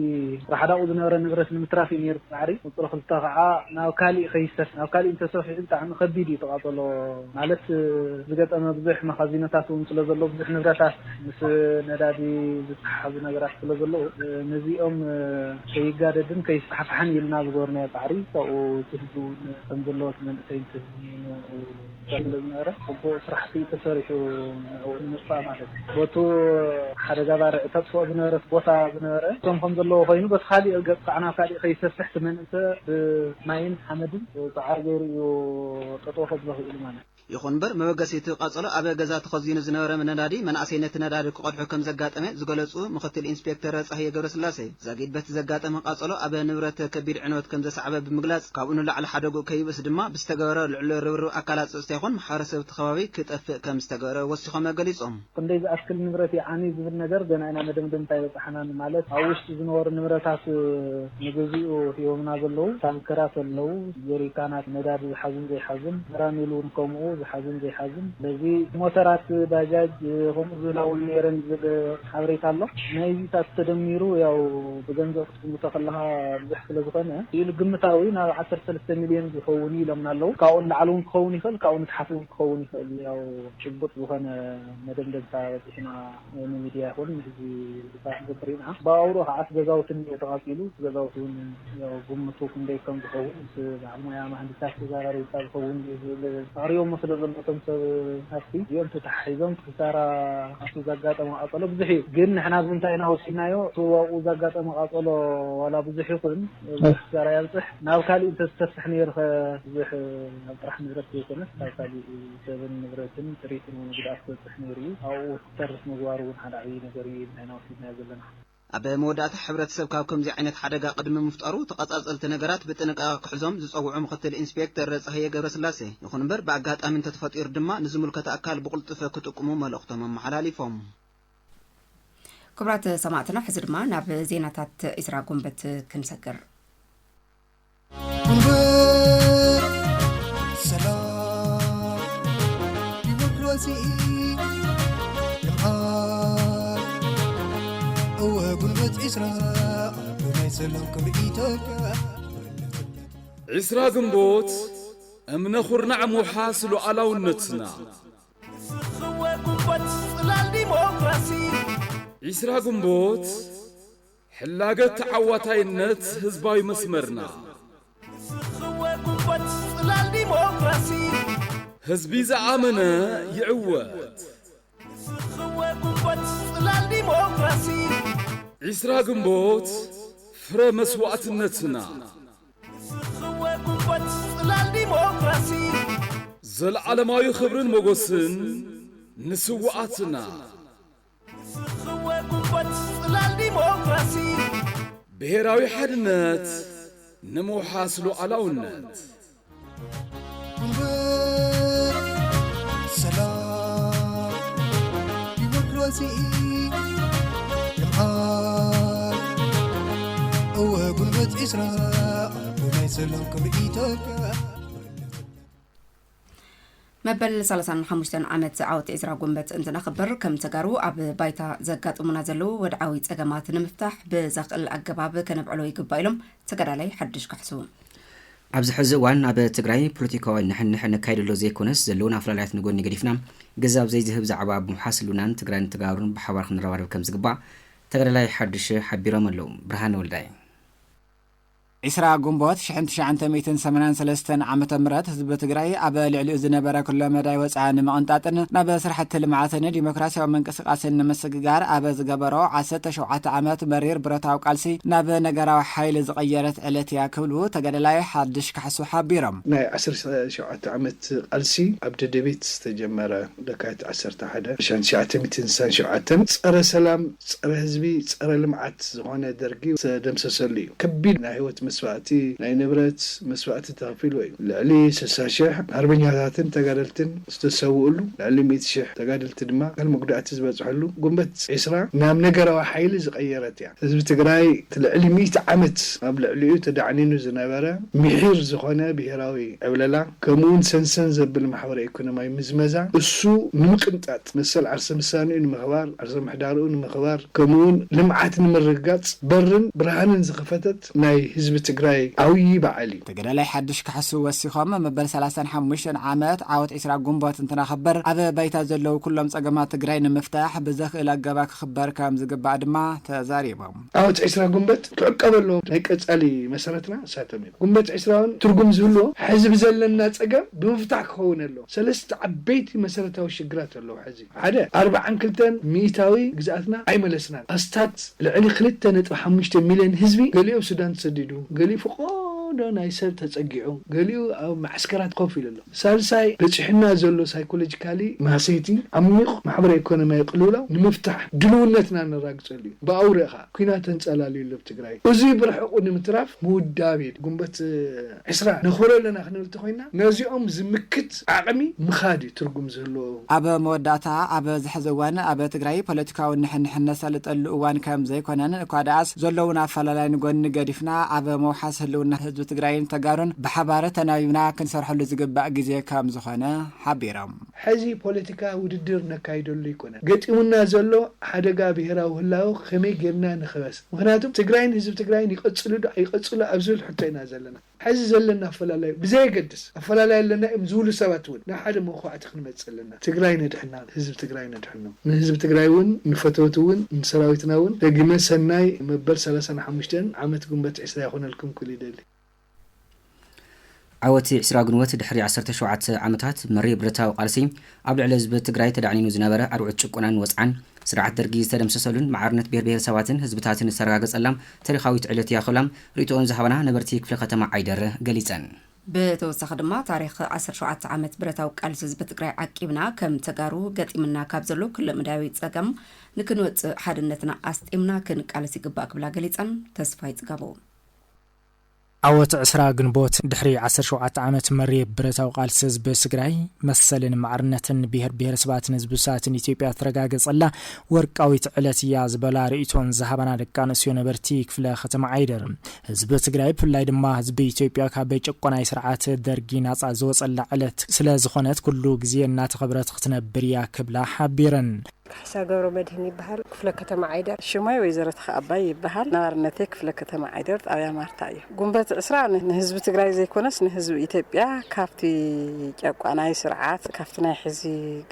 ብሓደ ኣብኡ ዝነበረ ንብረት ንምትራፍ እዩ ነይሩ ጻዕሪ። ቁጽሪ ክልተ ከዓ ናብ ካሊእ ከይሰፍ-፣ ናብ ካሊእ እንተሰፊሑ ብጣዕሚ ከቢድ እዩ ተቃጸሎ። ማለት ዝገጠመ ብዙሕ መኻዚኖታት እውን ስለ ዘሎ ብዙሕ ንብረታት ምስ ነዳዲ ዝተሓሓዙ ነገራት ስለ ዘለዉ ነዚኦም ከይጋደድን ከይስፋሕፋሕን ኢልና ዝገበርናዮ ጻዕሪ ካብኡ እቲ ህዝቢ እውን ከም ዘለዎ እቲ መንእሰይ እቲ ህዝቢ ንዕኡ ስለ ዝነበረ ጽቡቕ ስራሕቲ ተሰሪሑ ንዕኡ ንምጥፋእ ማለት እዩ። ቦቱ ሓደጋ ባርዕ ተጥፍኦ ዝነበረት ቦታ ዝነበረ እቶም ከም ዘለዎ ኮይኑ በቲ ካሊእ ገጽ ከዓ ናብ ካሊእ ከይሰፍሕ እቲ መንእሰ ብማይን ሓመድን ጻዕሪ ገይሩ እዩ ጠጠው ከብሎ ክኢሉ ማለት እዩ። ይኹን እምበር መበገሲ እቲ ቃጸሎ ኣብ ገዛ ተኸዚኑ ዝነበረ ነዳዲ መናእሰይ ነቲ ነዳዲ ክቐድሑ ከም ዘጋጠመ ዝገለጹ ምኽትል ኢንስፔክተር ጸሃየ ገብረስላሴ ዛጊድ በቲ ዘጋጠመ ቃጸሎ ኣብ ንብረት ከቢድ ዕንወት ከም ዘስዓበ ብምግላጽ ካብኡ ንላዕሊ ሓደግኡ ከይብእስ ድማ ብዝተገበረ ልዑል ርብርብ ኣካላት ጸጥታ ይኹን ማሕበረሰብ እቲ ከባቢ ክጠፍእ ከም ዝተገበረ ወሲኾም ገሊጾም። ክንደይ ዝኣክል ንብረት ይዓኒ ዝብል ነገር ገና ኢና መደምደምታ ኣይበጻሕናን። ማለት ኣብ ውሽጢ ዝነበሩ ንብረታት ንግዚኡ ሂቦምና ዘለዉ ታንከራት ኣለዉ፣ ጀሪካናት ነዳዲ ዝሓዙን ዘይሓዙን፣ በራሚል እውን ከምኡ ዝሓዙን ዘይሓዙን፣ ስለዚ ሞተራት ባጃጅ ከምኡ ዝበላ እውን ነይረን ዝብል ሓበሬታ ኣሎ። ናይዚታት ተደሚሩ ያው ብገንዘብ ክትግምቶ ከለኻ ብዙሕ ስለ ዝኾነ ኢሉ ግምታዊ ናብ ዓሰርተ ሰለስተ ሚልዮን ዝኸውን እዩ ኢሎምና ኣለዉ። ካብኡ ንላዕሊ እውን ክኸውን ይኽእል፣ ካብኡ ንታሕቲ እውን ክኸውን ይኽእል። ያው ጭቡጥ ዝኾነ መደምደምታ በጺሕና ንሚድያ ይኹን ንህዝቢ ይፋ ክንገብር ኢና። ብኣውሮ ከዓ እቲ ገዛውቲ እኒኦ ተቓጺሉ፣ እቲ ገዛውቲ እውን ያው ግምቱ ክንደይ ከም ዝኸውን ምስ በዓል ሞያ መሃንዲሳት ተዘራሪብካ ዝኸውን እዩ ዝብል ኣቕሪቦሞ ስለ ዘሎ እቶም ሰብ ሃፍቲ እዚኦም ተተሓሒዞም እቲ ክሳራ ኣብቲ ዘጋጠመ ቃጸሎ ብዙሕ እዩ። ግን ንሕና ኣብዚ እንታይ ኢና ወሲድናዮ? እቲ ኣብኡ ዘጋጠመ ቃጸሎ ዋላ ብዙሕ ይኹን ብዙሕ ክሳራ የብጽሕ ናብ ካሊእ እንተዝሰፍሕ ነይሩ ኸ ብዙሕ ኣብ ጥራሕ ንብረት ዘይኮነስ ካብ ካሊእ ሰብን ንብረትን ጥሪትን እውን ጉድኣት ክበጽሕ ነይሩ እዩ። ኣብኡ ክተርፍ ምግባሩ እውን ሓደ ዓብዪ ነገር እዩ ኢልና ኢና ወሲድናዮ ዘለና። ኣብ መወዳእታ ሕብረተሰብ ካብ ከምዚ ዓይነት ሓደጋ ቅድሚ ምፍጣሩ ተቐጻጸልቲ ነገራት ብጥንቃቐ ክሕዞም ዝጸውዑ ምኽትል ኢንስፔክተር ጸሃየ ገብረስላሴ፣ ይኹን እምበር ብኣጋጣሚ እንተተፈጢሩ ድማ ንዝምልከቶ ኣካል ብቕልጡፈ ክጥቁሙ መልእኽቶም ኣመሓላሊፎም። ክቡራት ሰማዕትና፣ ሕዚ ድማ ናብ ዜናታት ዒስራ ጉንበት ክንሰግር። ጉልበት ዒስራ ብናይ ሰላም ክብሪ ኢትዮጵያ። ዒስራ ግንቦት፣ እምነ ኩርናዕ ምውሓስ ሉዓላውነትና። ንስኽወ ጉንበት ጽላል ዲሞክራሲ። ዒስራ ግንቦት፣ ሕላገት ተዓዋታይነት ህዝባዊ መስመርና። ንስኽወ ጉንበት ጽላል ዲሞክራሲ። ህዝቢ ዝኣመነ ይዕወት። ንስኽወ ጉንበት ጽላል ዲሞክራሲ። ዒስራ ግንቦት፣ ፍረ መስዋእትነትና። ንስኽወ ጉንበት ጽላል ዲሞክራሲ። ዘለዓለማዊ ክብርን ሞገስን ንስውኣትና። ንስኽወ ጉንበት ጽላል ዲሞክራሲ። ብሔራዊ ሓድነት ንምውሓስ ሉዓላውነት። ጉልበት ሰላም ዲሞክራሲ ልምዓት። እወ ጉልበት ዒስራ ብናይ ሰላም ክብሪ ኢትዮጵያ። መበል ሰላሳን ሓሙሽተን ዓመት ዓወት ዒስራ ጉንበት እንትነኽብር፣ ከም ተጋሩ ኣብ ባይታ ዘጋጥሙና ዘለዉ ወድዓዊ ጸገማት ንምፍታሕ ብዘኽእል ኣገባብ ከነብዕሎ ይግባእ ኢሎም ተጋዳላይ ሓድሽ ካሕሱ። ኣብዚ ሕዚ እዋን ኣብ ትግራይ ፖለቲካዊ ንሕንሕ ነካይደሎ ዘይኮነስ፣ ዘለዉና ኣፈላላያት ንጎኒ ገዲፍና፣ ግዛብ ዘይዝህብ ዛዕባ ብምሓስ ህልውናን ትግራይን ተጋሩን ብሓባር ክንረባረብ ከም ዝግባእ ተጋዳላይ ሓድሽ ሓቢሮም ኣለዉ። ብርሃነ ወልዳይ። ዒስራ ግንቦት ሽሕን ትሽዓተ ሚእትን ሰማንያን ሰለስተን ዓመተ ምህረት ህዝቢ ትግራይ ኣብ ልዕሊኡ ዝነበረ ኩለ መዳይ ወፅዓ ንምቕንጣጥን ናብ ስራሕቲ ልምዓትን ዲሞክራሲያዊ ምንቅስቃስን ንምስግጋር ኣብ ዝገበሮ ዓሰርተ ሸውዓተ ዓመት መሪር ብረታዊ ቃልሲ ናብ ነገራዊ ሓይሊ ዝቐየረት ዕለት እያ ክብሉ ተጋዳላይ ሓድሽ ካሕሱ ሓቢሮም። ናይ ዓሰርተ ሸውዓተ ዓመት ቃልሲ ኣብ ደደቤት ዝተጀመረ ለካቲት ዓሰርተ ሓደ ሽሕን ትሽዓተ ሚእትን ስሳን ሸውዓተን ጸረ ሰላም፣ ጸረ ህዝቢ፣ ጸረ ልምዓት ዝኾነ ደርጊ ዝተደምሰሰሉ እዩ። ከቢድ ናይ ህይወት መስዋእቲ፣ ናይ ንብረት መስዋእቲ ተኸፊልዎ እዩ። ልዕሊ ስሳ ሽሕ ሓርበኛታትን ተጋደልትን ዝተሰውእሉ፣ ልዕሊ ሚእቲ ሽሕ ተጋደልቲ ድማ ኣካል መጉዳእቲ ዝበጽሐሉ፣ ጉንበት ዒስራ ናብ ነገራዊ ሓይሊ ዝቐየረት እያ። ህዝቢ ትግራይ እቲ ልዕሊ ሚእቲ ዓመት ኣብ ልዕሊኡ ተዳዕኒኑ ዝነበረ ምሒር ዝኾነ ብሄራዊ ዕብለላ፣ ከምኡ እውን ሰንሰን ዘብል ማሕበረ ኢኮኖሚያዊ ምዝመዛ፣ እሱ ንምቅንጣጥ፣ መሰል ዓርሰ ምሳንኡ ንምኽባር፣ ዓርሰ ምሕዳርኡ ንምኽባር፣ ከምኡ እውን ልምዓት ንምርግጋጽ በርን ብርሃንን ዝኸፈተት ናይ ህዝቢ ትግራይ ዓብዪ በዓል እዩ። ተጋዳላይ ሓድሽ ካሕሱ ወሲኾም፣ መበል ሰላሳን ሓሙሽተን ዓመት ዓወት ዒስራ ጉንቦት እንትነኽብር፣ ኣብ ባይታ ዘለዉ ኩሎም ጸገማት ትግራይ ንምፍታሕ ብዘኽእል ኣገባብ ክኽበር ከም ዝግባእ ድማ ተዛሪቦም። ዓወት ዒስራ ጉንበት ክዕቀብ ኣለዎ። ናይ ቀጻሊ መሰረትና እሳቶም እዮም። ጉንበት ዒስራ እውን ትርጉም ዝህልዎ ሕዚ ብዘለና ጸገም ብምፍታሕ ክኸውን ኣለዎ። ሰለስተ ዓበይቲ መሰረታዊ ሽግራት ኣለዉ። ሕዚ ሓደ፣ ኣርብዓን ክልተን ሚእታዊ ግዝኣትና ኣይመለስናን። ኣስታት ልዕሊ ክልተ ነጥቢ ሓሙሽተ ሚልዮን ህዝቢ፣ ገሊኡ ኣብ ሱዳን ተሰዲዱ፣ ገሊኡ ፈቆዶ ናይ ሰብ ተጸጊዑ፣ ገሊኡ ኣብ መዓስከራት ኮፍ ኢሉ ኣሎ። ሳልሳይ፣ በጺሑና ዘሎ ሳይኮሎጂካሊ ማህሰይቲ፣ ዓሚቕ ማሕበረ ኢኮኖሚያዊ ቅልውላው ንምፍታሕ ድልውነትና ነራግጸሉ እዩ። ብኣውርእ ኸኣ ኲናት ተንጸላልዩ ኣሎ ኣብ ትግራይ። እዙይ ብርሕቑ ንምትራፍ ምውዳብ እዩ። ጉንበት ዒስራ ነኽብሮ ኣለና ክንብል እንተኾይና፣ ነዚኦም ዝምክት ዓቕሚ ምኻድ እዩ ትርጉም ዝህልዎ። ኣብ መወዳእታ፣ ኣብ ዝሐዚ እዋን ኣብ ትግራይ ፖለቲካዊ ንሕንሕ እነሳልጠሉ እዋን ከም ዘይኮነን እኳ ደኣስ፣ ዘለዉና ኣፈላላይ ንጎኒ ገዲፍና፣ ኣብ መውሓስ ህልውና ህዝቢ ትግራይን ተጋሩን ብሓባር ተናቢብና ክንሰርሐሉ ዝግባእ ግዜ ከም ዝኾነ ሓቢሮም። ሕዚ ፖለቲካ ውድድር ነካይደሉ ኣይኮነን። ገጢሙና ዘሎ ሓደጋ ብሄራዊ ህላወ ከመይ ጌርና ንኽበስ? ምኽንያቱ ትግራይን ህዝቢ ትግራይን ይቐጽሉ ዶ ኣይቐጽሉ ኣብ ዝብል ሕቶ ኢና ዘለና። ሕዚ ዘለና ኣፈላላይ ብዘየገድስ፣ ኣፈላላይ ኣለና እዮም ዝብሉ ሰባት እውን ናብ ሓደ መኹባዕቲ ክንመጽእ ኣለና። ትግራይ ነድሕና፣ ህዝቢ ትግራይ ነድሕኖ። ንህዝቢ ትግራይ እውን፣ ንፈተውቲ እውን፣ ንሰራዊትና እውን ደጊመ ሰናይ መበል ሰላሳን ሓሙሽተን ዓመት ጉንበት ዒስራ ይኹነልኩም ክብል ይደሊ። ዓወት ዒስራ ግንቦት ድሕሪ ዓሰርተ ሸውዓተ ዓመታት መሪር ብረታዊ ቃልሲ ኣብ ልዕሊ ህዝቢ ትግራይ ተዳዕኒኑ ዝነበረ ኣርዑት ጭቆናን ወጽዓን ስርዓት ደርጊ ዝተደምሰሰሉን ማዕርነት ብሄር ብሄረሰባትን ህዝብታትን ዝተረጋገጸላ ታሪኻዊት ዕለት እያ ክብላ ርእይቶኦን ዝሃባና ነበርቲ ክፍለ ከተማ ዓይደር ገሊጸን። ብተወሳኺ ድማ ታሪኽ ዓሰርተ ሸውዓተ ዓመት ብረታዊ ቃልሲ ህዝቢ ትግራይ ዓቂብና ከም ተጋሩ ገጢምና ካብ ዘሎ ኩለመዳያዊ ጸገም ንክንወጽእ ሓድነትና ኣስጢምና ክንቃለስ ይግባእ ክብላ ገሊጸን። ተስፋይ ጽጋቡ። ዓወት ዕስራ ግንቦት ድሕሪ ዓሰርተ ሸውዓተ ዓመት መሪር ብረታዊ ቃልሲ ህዝቢ ትግራይ፣ መሰልን ማዕርነትን ብሄር ብሄረሰባትን ህዝብታትን ኢትዮጵያ ዝተረጋገጸላ ወርቃዊት ዕለት እያ ዝበላ ርእይቶን ዝሃባና ደቂ ኣንስትዮ ነበርቲ ክፍለ ከተማ ዓይደር፣ ህዝቢ ትግራይ ብፍላይ ድማ ህዝቢ ኢትዮጵያ ካብ ጨቆናይ ስርዓት ደርጊ ናጻ ዝወጸላ ዕለት ስለ ዝኾነት ኩሉ ግዜ እናተኸብረት ክትነብር እያ ክብላ ሓቢረን። ካሕሳ ገብረ መድህን ይበሃል። ክፍለ ከተማ ዓይደር። ሽሞይ ወይዘሮ ተኽኣባይ ይበሃል። ነባርነተይ ክፍለ ከተማ ዓይደር፣ ጣብያ ማርታ እዩ። ጉንበት ዕስራ ን-፣ ንህዝቢ ትግራይ ዘይኮነስ ንህዝቢ ኢትዮጵያ ካብቲ ጨቋናይ ስርዓት፣ ካብቲ ናይ ሕዚ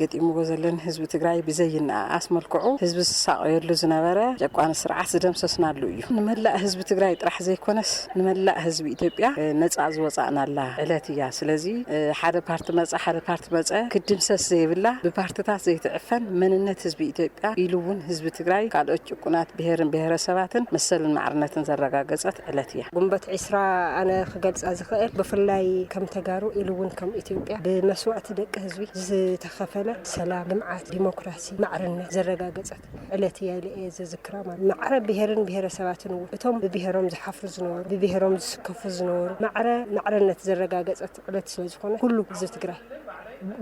ገጢምዎ ዘሎ ንህዝቢ ትግራይ ብዘይነኣኣስ መልክዑ ህዝቢ ዝሳቐየሉ ዝነበረ ጨቋኒ ስርዓት ዝደምሰስናሉ እዩ። ንመላእ ህዝቢ ትግራይ ጥራሕ ዘይኮነስ ንመላእ ህዝቢ ኢትዮጵያ፣ እ፣ ነፃ ዝወፃእናላ ዕለት እያ። ስለዚ፣ እ፣ ሓደ ፓርቲ መፀ፣ ሓደ ፓርቲ መፀ ክድምሰስ ዘይብላ፣ ብፓርትታት ዘይትዕፈን፣ መንነት ህዝቢ ኢትዮጵያ ኢሉ እውን ህዝቢ ትግራይ ካልኦት ጭቁናት ብሄርን ብሄረሰባትን መሰልን ማዕርነትን ዘረጋገፀት ዕለት እያ። ጉንበት ዕስራ ኣነ ክገልፃ ዝኽእል ብፍላይ ከም ተጋሩ ኢሉ እውን ከም ኢትዮጵያ ብመስዋእቲ ደቂ ህዝቢ ዝተኸፈለ ሰላም፣ ልምዓት፣ ዲሞክራሲ፣ ማዕርነት ዘረጋገፀት ዕለት እያ ኢለ እየ ዝዝክራ። ማለት ማዕረ ብሄርን ብሄረሰባትን እውን እቶም ብብሄሮም ዝሓፍሩ ዝነበሩ፣ ብብሄሮም ዝስከፉ ዝነበሩ ማዕረ ማዕርነት ዘረጋገፀት ዕለት ስለ ዝኾነ ኩሉ ህዝቢ ትግራይ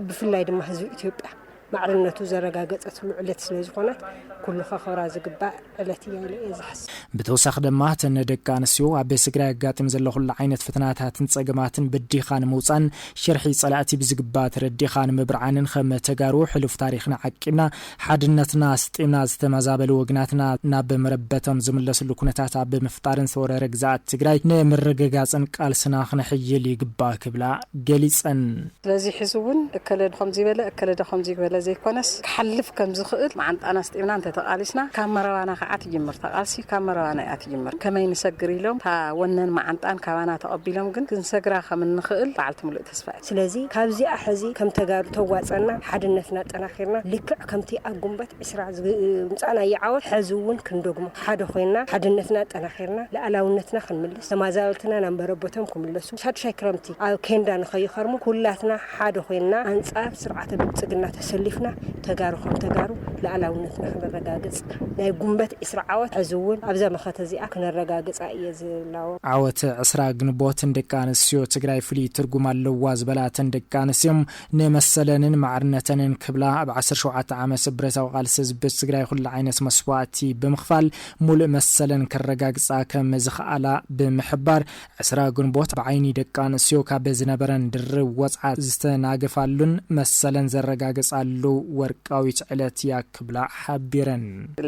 ብፍላይ ድማ ህዝቢ ኢትዮጵያ ማዕርነቱ ዘረጋገፀትሉ ዕለት ስለ ዝኾነት ኩሉ ከኽብራ ዝግባእ ዕለት እያ ኢለ እየ ዝሓስብ። ብተወሳኺ ድማ እተን ደቂ ኣንስትዮ ኣብ ቤት ስግራ የጋጥም ዘሎ ኩሉ ዓይነት ፈተናታትን ጸገማትን በዲኻ ንምውጻን ሽርሒ ጸላእቲ ብዝግባእ ተረዲኻ ንምብርዓንን ከም ተጋሩ ሕሉፍ ታሪኽና ዓቂብና ሓድነትና ኣስጢምና ዝተመዛበሉ ወግናትና ናብ መረበቶም ዝምለስሉ ኩነታት ኣብ ምፍጣርን ዝተወረረ ግዛኣት ትግራይ ንምርግጋጽን ቃልስና ክነሕይል ይግባእ ክብላ ገሊጸን። ስለዚ ሕዚ እውን እከለ ዶ ከምዚ በለ፣ እከለ ዶ ከምዚ በለ ዘይኮነስ፣ ክሓልፍ ከም ዝኽእል መዓንጣና ኣስጢምና እንተተቓሊስና፣ ካብ መረባና ከዓ ትጅምር። እታ ቃልሲ ካብ መረባና እያ ትጅምር። ከመይ ንሰግር ኢሎም፣ እታ ወነን መዓንጣን ካባና ተቐቢሎም፣ ግን ክንሰግራ ከም እንኽእል በዓልቲ ሙሉእ ተስፋ እየ። ስለዚ ካብዚኣ ሕዚ ከም ተጋሩ ተዋፀና፣ ሓድነትና ኣጠናኺርና፣ ልክዕ ከምቲ ኣብ ጉንበት ዕስራ ዝምፃእናዮ ዓወት፣ ሕዚ እውን ክንደግሞ፣ ሓደ ኮይና፣ ሓድነትና ኣጠናኺርና፣ ልኣላውነትና ክንምልስ፣ ተማዛበልትና ናብ መረበቶም ክምለሱ፣ ሻድሻይ ክረምቲ ኣብ ኬንዳ ንኸይኸርሙ፣ ኩላትና ሓደ ኮይና፣ ኣንጻር ስርዓተ ብልጽግና ተሰሊፍና፣ ተጋሩ ከም ተጋሩ ልኣላውነትና ክነረጋግጽ፣ ናይ ጉንበት ዕስራ ዓወት ሕዚ እውን ኣብዛ መኸተ እዚኣ ክነረጋግጻ እየ ዝላቦ። ዓወት ዕስራ ግንቦት ንደቂ ኣንስትዮ ትግራይ ፍሉይ ትርጉም ኣለዋ ዝበላተን ደቂ ኣንስትዮ፣ ንመሰለንን ማዕርነተንን ክብላ ኣብ ዓሰርተ ሸውዓተ ዓመት ብረታዊ ቃልሲ ህዝቢ ትግራይ ኩሉ ዓይነት መስዋእቲ ብምኽፋል ሙሉእ መሰለን ከረጋግጻ ከም ዝኸኣላ ብምሕባር፣ ዕስራ ግንቦት ብዓይኒ ደቂ ኣንስትዮ ካብ ዝነበረን ድርብ ወጽዓ ዝተናገፋሉን መሰለን ዘረጋገጻሉ ወርቃዊት ዕለት እያ ክብላ ሓቢረን።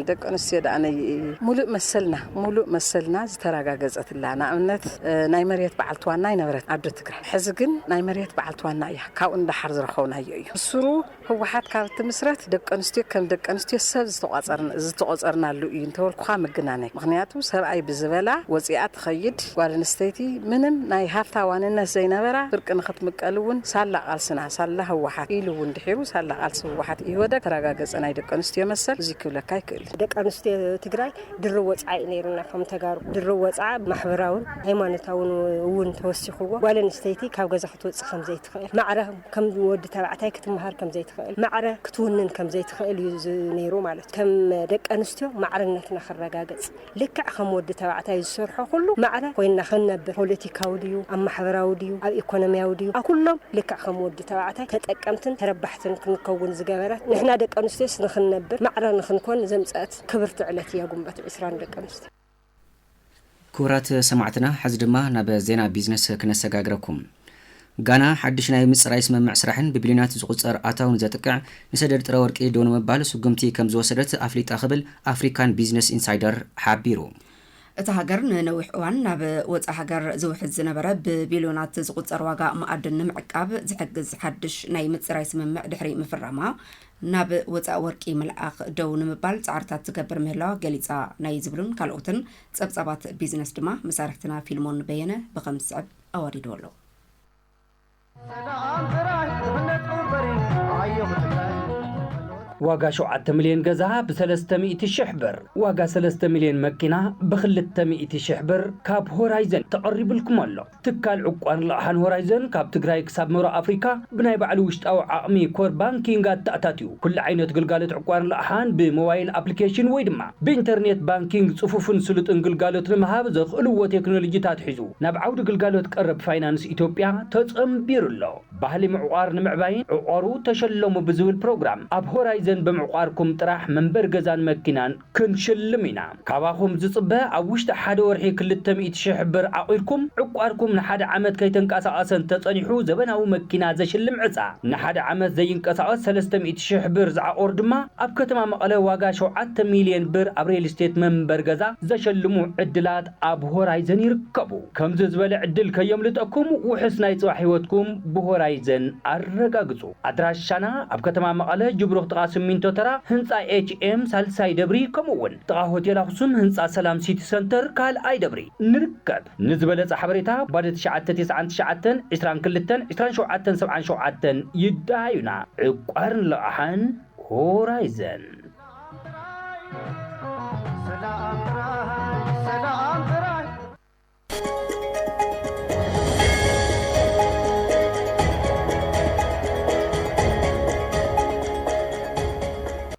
ደቂ ኣንስትዮ ደኣ ናይ ሙሉእ መሰልና፣ ሙሉእ መሰልና ዝተረጋገጸትላ፣ ንኣብነት፣ እ፣ ናይ መሬት በዓልቲ ዋና ኣይነበረት ኣዶ ትግራይ። ሕዚ ግን ናይ መሬት በዓልቲ ዋና እያ። ካብኡ ንደሓር ዝረኸብናዮ እዩ። ብስሩ ህወሓት ካብ እትምስረት ደቂ ኣንስትዮ ከም ደቂ ኣንስትዮ ሰብ ዝተቋጸርን-፣ ዝተቆጸርናሉ እዩ እንተበልኩኻ ምግናነይ። ምኽንያቱ ሰብኣይ ብዝበላ ወፂኣ ትኸይድ ጓል ኣንስተይቲ ምንም ናይ ሃፍታ ዋንነት ዘይነበራ፣ ፍርቂ ንኽትምቀል እውን ሳላ ቃልስና፣ ሳላ ህወሓት ኢሉ እውን ድሒሩ ሳላ ቃልሲ ህወሓት ኢህወደግ ተረጋገጸ ናይ ደቂ ኣንስትዮ መሰል እዚ ክብለካ ይክእል። ደቂ ኣንስትዮ ትግራይ ድርብ ወፅዓ እዩ ነይሩና። ከም ተጋሩ ድርብ ወፅዓ ማሕበራውን ሃይማኖታውን እውን ተወሲኽዎ። ጓል ኣንስተይቲ ካብ ገዛ ክትወፅእ ከም ዘይትኽእል፣ ማዕረ ከም ወዲ ተባዕታይ ክትመሃር ከም ዘይትኽእል፣ ማዕረ ክትውንን ከም ዘይትኽእል እዩ ዝ-፣ ነይሩ ማለት እዩ። ከም ደቂ ኣንስትዮ ማዕርነትና ክረጋገጽ፣ ልክዕ ከም ወዲ ተባዕታይ ዝሰርሖ ኩሉ ማዕረ ኮይና ክንነብር፣ ፖለቲካዊ ድዩ፣ ኣብ ማሕበራዊ ድዩ፣ ኣብ ኢኮኖሚያዊ ድዩ፣ ኣብ ኩሎም ልክዕ ከም ወዲ ተባዕታይ ተጠቀምትን ተረባሕትን ክንከውን ዝገበረት፣ ንሕና ደቂ ኣንስትዮስ ንኽንነብር ማዕረ ንኽንኮን ዘምጸአት ክብርቲ ዕለት እያ ጉንበት ዕስራ ንደቂ ኣንስትዮ። ክቡራት ሰማዕትና፣ ሕዚ ድማ ናብ ዜና ቢዝነስ ክነሰጋግረኩም። ጋና ሓድሽ ናይ ምጽራይ ስምምዕ ስራሕን ብቢልዮናት ዝቑጸር ኣታውን ዘጥቅዕ ንሰደድ ጥረ ወርቂ ደው ንምባል ስጉምቲ ከም ዝወሰደት ኣፍሊጣ ክብል ኣፍሪካን ቢዝነስ ኢንሳይደር ሓቢሩ። እታ ሃገር ንነዊሕ እዋን ናብ ወጻኢ ሃገር ዝውሕዝ ዝነበረ ብቢልዮናት ዝቑጸር ዋጋ መኣድን ንምዕቃብ ዝሕግዝ ሓድሽ ናይ ምጽራይ ስምምዕ ድሕሪ ምፍራማ፣ ናብ ወጻኢ ወርቂ ምልኣኽ ደው ንምባል ጻዕርታት ትገብር ምህላዋ ገሊጻ። ናይ ዝብሉን ካልኦትን ጸብጻባት ቢዝነስ ድማ መሳርሕትና ፊልሞን በየነ ብኸም ዝስዕብ ኣዋዲድዎ ኣሎ። ዋጋ ሸውዓተ ሚልዮን ገዛ ብ ሰለስተ ሚእቲ ሽሕ ብር፣ ዋጋ ሰለስተ ሚልዮን መኪና ብ ክልተ ሚእቲ ሽሕ ብር ካብ ሆራይዘን ተቐሪብልኩም ኣሎ። ትካል ዕቋርን ልቓሕን ሆራይዘን ካብ ትግራይ ክሳብ ምብራቕ ኣፍሪካ ብናይ ባዕሉ ውሽጣዊ ዓቕሚ ኮር ባንኪንግ ኣተኣታትዩ ኩሉ ዓይነት ግልጋሎት ዕቋርን ልቓሕን ብሞባይል ኣፕሊኬሽን ወይ ድማ ብኢንተርኔት ባንኪንግ ጽፉፍን ስሉጥን ግልጋሎት ንምሃብ ዘኽእልዎ ቴክኖሎጂታት ሒዙ ናብ ዓውዲ ግልጋሎት ቀረብ ፋይናንስ ኢትዮጵያ ተጸንቢሩ ኣሎ። ባህሊ ምዕቋር ንምዕባይን ዕቋሩ ተሸለሙ ብዝብል ፕሮግራም ኣብ ሆራይዘን ብምዕቋርኩም ጥራሕ መንበር ገዛን መኪናን ክንሽልም ኢና። ካባኹም ዝጽበ ኣብ ውሽጢ ሓደ ወርሒ ክልተ ሚእቲ ሽሕ ብር ዓቒርኩም ዕቋርኩም ንሓደ ዓመት ከይተንቀሳቐሰ እንተጸኒሑ ዘበናዊ መኪና ዘሽልም ዕጻ፣ ንሓደ ዓመት ዘይንቀሳቐስ ሰለስተ ሚእቲ ሽሕ ብር ዝዓቖር ድማ ኣብ ከተማ መቐለ ዋጋ ሸውዓተ ሚልዮን ብር ኣብ ሪል ስቴት መንበር ገዛ ዘሸልሙ ዕድላት ኣብ ሆራይዘን ይርከቡ። ከምዚ ዝበለ ዕድል ከየምልጠኩም፣ ውሑስ ናይ ጽባሕ ህይወትኩም ብሆራይዘን ኣረጋግጹ። ኣድራሻና ኣብ ከተማ መቐለ ጅብሩኽ ጥቓ ሲሚንቶ ተራ ህንጻ ኤች ኤም ሳልሳይ ደብሪ ከምኡ እውን ጥቓ ሆቴል ኣኽሱም ህንጻ ሰላም ሲቲ ሰንተር ካልኣይ ደብሪ ንርከብ። ንዝበለጸ ሓበሬታ ባዶ ትሽዓተ ተስዓን ትሽዓተን ዕስራን ክልተን ዕስራን ሸውዓተን ሰብዓን ሸውዓተን ይደሃዩና። ዕቋርን ልቓሕን ሆራይዘን። ሰላም ጥራይ፣ ሰላም ጥራይ።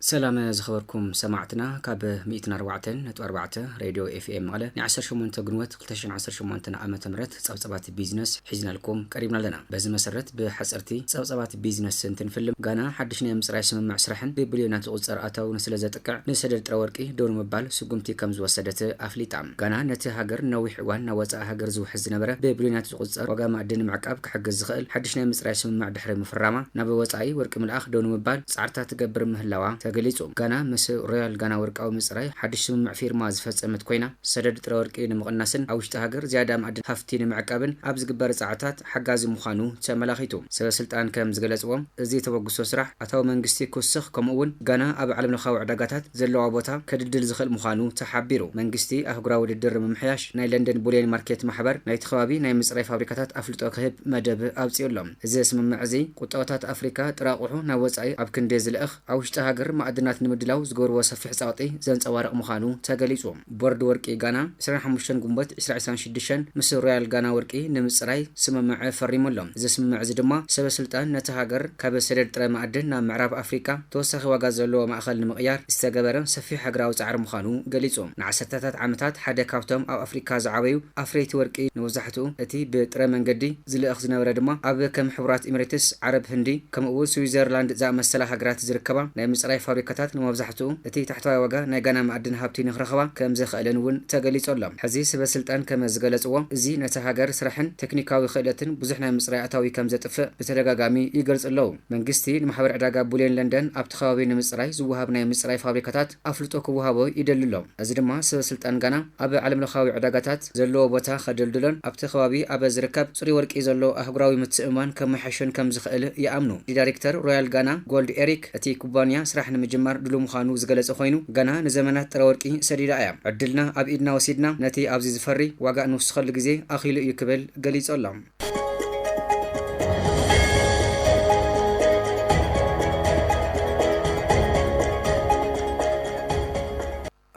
ሰላም ዝኸበርኩም ሰማዕትና፣ ካብ ሚእትን ኣርባዕተን ነጥቢ ኣርባዕተ ሬድዮ ኤፍ ኤም መቐለ ናይ ዓሰርተ ሸሞንተ ግንቦት ክልተ ሽሕን ዓሰርተ ሸሞንተን ዓመተ ምህረት ጸብጸባት ቢዝነስ ሒዝናልኩም ቀሪብና ኣለና። በዚ መሰረት ብሓጸርቲ ጸብጸባት ቢዝነስ እንትንፍልም፣ ጋና ሓድሽ ናይ ምጽራይ ስምምዕ ስራሕን ብቢልዮናት ዝቑጸር ኣታዊ ንስለ ዘጥቅዕ ንሰደድ ጥረ ወርቂ ደው ንምባል ስጉምቲ ከም ዝወሰደት ኣፍሊጣ። ጋና ነቲ ሃገር ነዊሕ እዋን ናብ ወጻኢ ሃገር ዝውሕዝ ዝነበረ ብቢልዮናት ዝቑጸር ዋጋ ማዕድን ንምዕቃብ ክሕግዝ ዝኽእል ሓድሽ ናይ ምጽራይ ስምምዕ ድሕሪ ምፍራማ፣ ናብ ወጻኢ ወርቂ ምልኣኽ ደው ንምባል ጻዕርታት ትገብር ምህላዋ ተገሊጹ። ጋና ምስ ሮያል ጋና ወርቃዊ ምጽራይ ሓድሽ ስምምዕ ፊርማ ዝፈጸመት ኮይና፣ ሰደድ ጥረ ወርቂ ንምቕናስን ኣብ ውሽጢ ሃገር ዝያዳ ማዕድን ሃፍቲ ንምዕቃብን ኣብ ዝግበር ጻዕርታት ሓጋዚ ምዃኑ ተመላኺቱ። ሰበ ስልጣን ከም ዝገለጽዎ፣ እዚ ተበግሶ ስራሕ ኣታዊ መንግስቲ ክውስኽ፣ ከምኡ እውን ጋና ኣብ ዓለም ለኻዊ ዕዳጋታት ዘለዋ ቦታ ከድልድል ዝኽእል ምዃኑ ተሓቢሩ። መንግስቲ ኣህጉራዊ ውድድር ንምምሕያሽ ናይ ለንደን ቡልዮን ማርኬት ማሕበር ናይቲ ከባቢ ናይ ምጽራይ ፋብሪካታት ኣፍልጦ ክህብ መደብ ኣውጺኡ ኣሎ። እዚ ስምምዕ እዚ ቁጠባታት ኣፍሪካ ጥረ ኣቑሑ ናብ ወጻኢ ኣብ ክንዲ ዝልእኽ፣ ኣብ ውሽጢ ሃገር ማዕድናት ንምድላው ዝገብርዎ ሰፊሕ ጸቕጢ ዘንጸባርቕ ምዃኑ ተገሊጹ። ቦርድ ወርቂ ጋና ዕስራን ሓሙሽተን ግንቦት ዕስራ ዕስራን ሽዱሽተን ምስ ሮያል ጋና ወርቂ ንምጽራይ ስምምዕ ፈሪሙ ኣሎ። እዚ ስምምዕ እዚ ድማ ሰበ ስልጣን ነቲ ሃገር ካብ ሰደድ ጥረ ማዕድን ናብ ምዕራብ ኣፍሪካ ተወሳኺ ዋጋ ዘለዎ ማእኸል ንምቕያር ዝተገበረ ሰፊሕ ሃገራዊ ጻዕሪ ምዃኑ ገሊጹ። ንዓሰርተታት ዓመታት ሓደ ካብቶም ኣብ ኣፍሪካ ዝዓበዩ ኣፍረይቲ ወርቂ፣ ንመብዛሕትኡ እቲ ብጥረ መንገዲ ዝልእኽ ዝነበረ ድማ ኣብ ከም ሕቡራት ኤሚሬትስ ዓረብ፣ ህንዲ፣ ከምኡ እውን ስዊዘርላንድ ዝኣመሰላ ሃገራት ዝርከባ ናይ ምጽራይ ፋብሪካታት፣ ንመብዛሕትኡ እቲ ታሕተዋይ ዋጋ ናይ ጋና ማዕድን ሃብቲ ንክረኽባ ከም ዘኽእለን እውን ተገሊጹ ኣሎ። ሕዚ ሰበ ስልጣን ከም ዝገለጽዎ፣ እዚ ነቲ ሃገር ስራሕን ቴክኒካዊ ክእለትን ብዙሕ ናይ ምጽራይ ኣታዊ ከም ዘጥፍእ ብተደጋጋሚ ይገልጹ ኣለዉ። መንግስቲ ንማሕበር ዕዳጋ ቡልዮን ለንደን ኣብቲ ከባቢ ንምጽራይ ዝወሃብ ናይ ምጽራይ ፋብሪካታት ኣፍልጦ ክወሃቦ ይደሊ ኣሎ። እዚ ድማ ሰበ ስልጣን ጋና ኣብ ዓለም ለኻዊ ዕዳጋታት ዘለዎ ቦታ ከደልድሎን ኣብቲ ከባቢ ኣብ ዝርከብ ጽሩይ ወርቂ ዘሎ ኣህጉራዊ ምትእምማን ከመሓየሾን ከም ዝኽእል ይኣምኑ። እቲ ዳይሬክተር ሮያል ጋና ጎልድ ኤሪክ፣ እቲ ኩባንያ ስራሕ ንምጅማር ድሉው ምዃኑ ዝገለጸ ኮይኑ፣ ጋና ንዘመናት ጥረ ወርቂ ሰዲዳ እያ። ዕድልና ኣብ ኢድና ወሲድና ነቲ ኣብዚ ዝፈሪ ዋጋ እንውስኸሉ ግዜ ኣኺሉ እዩ ክብል ገሊጹ ኣሎ።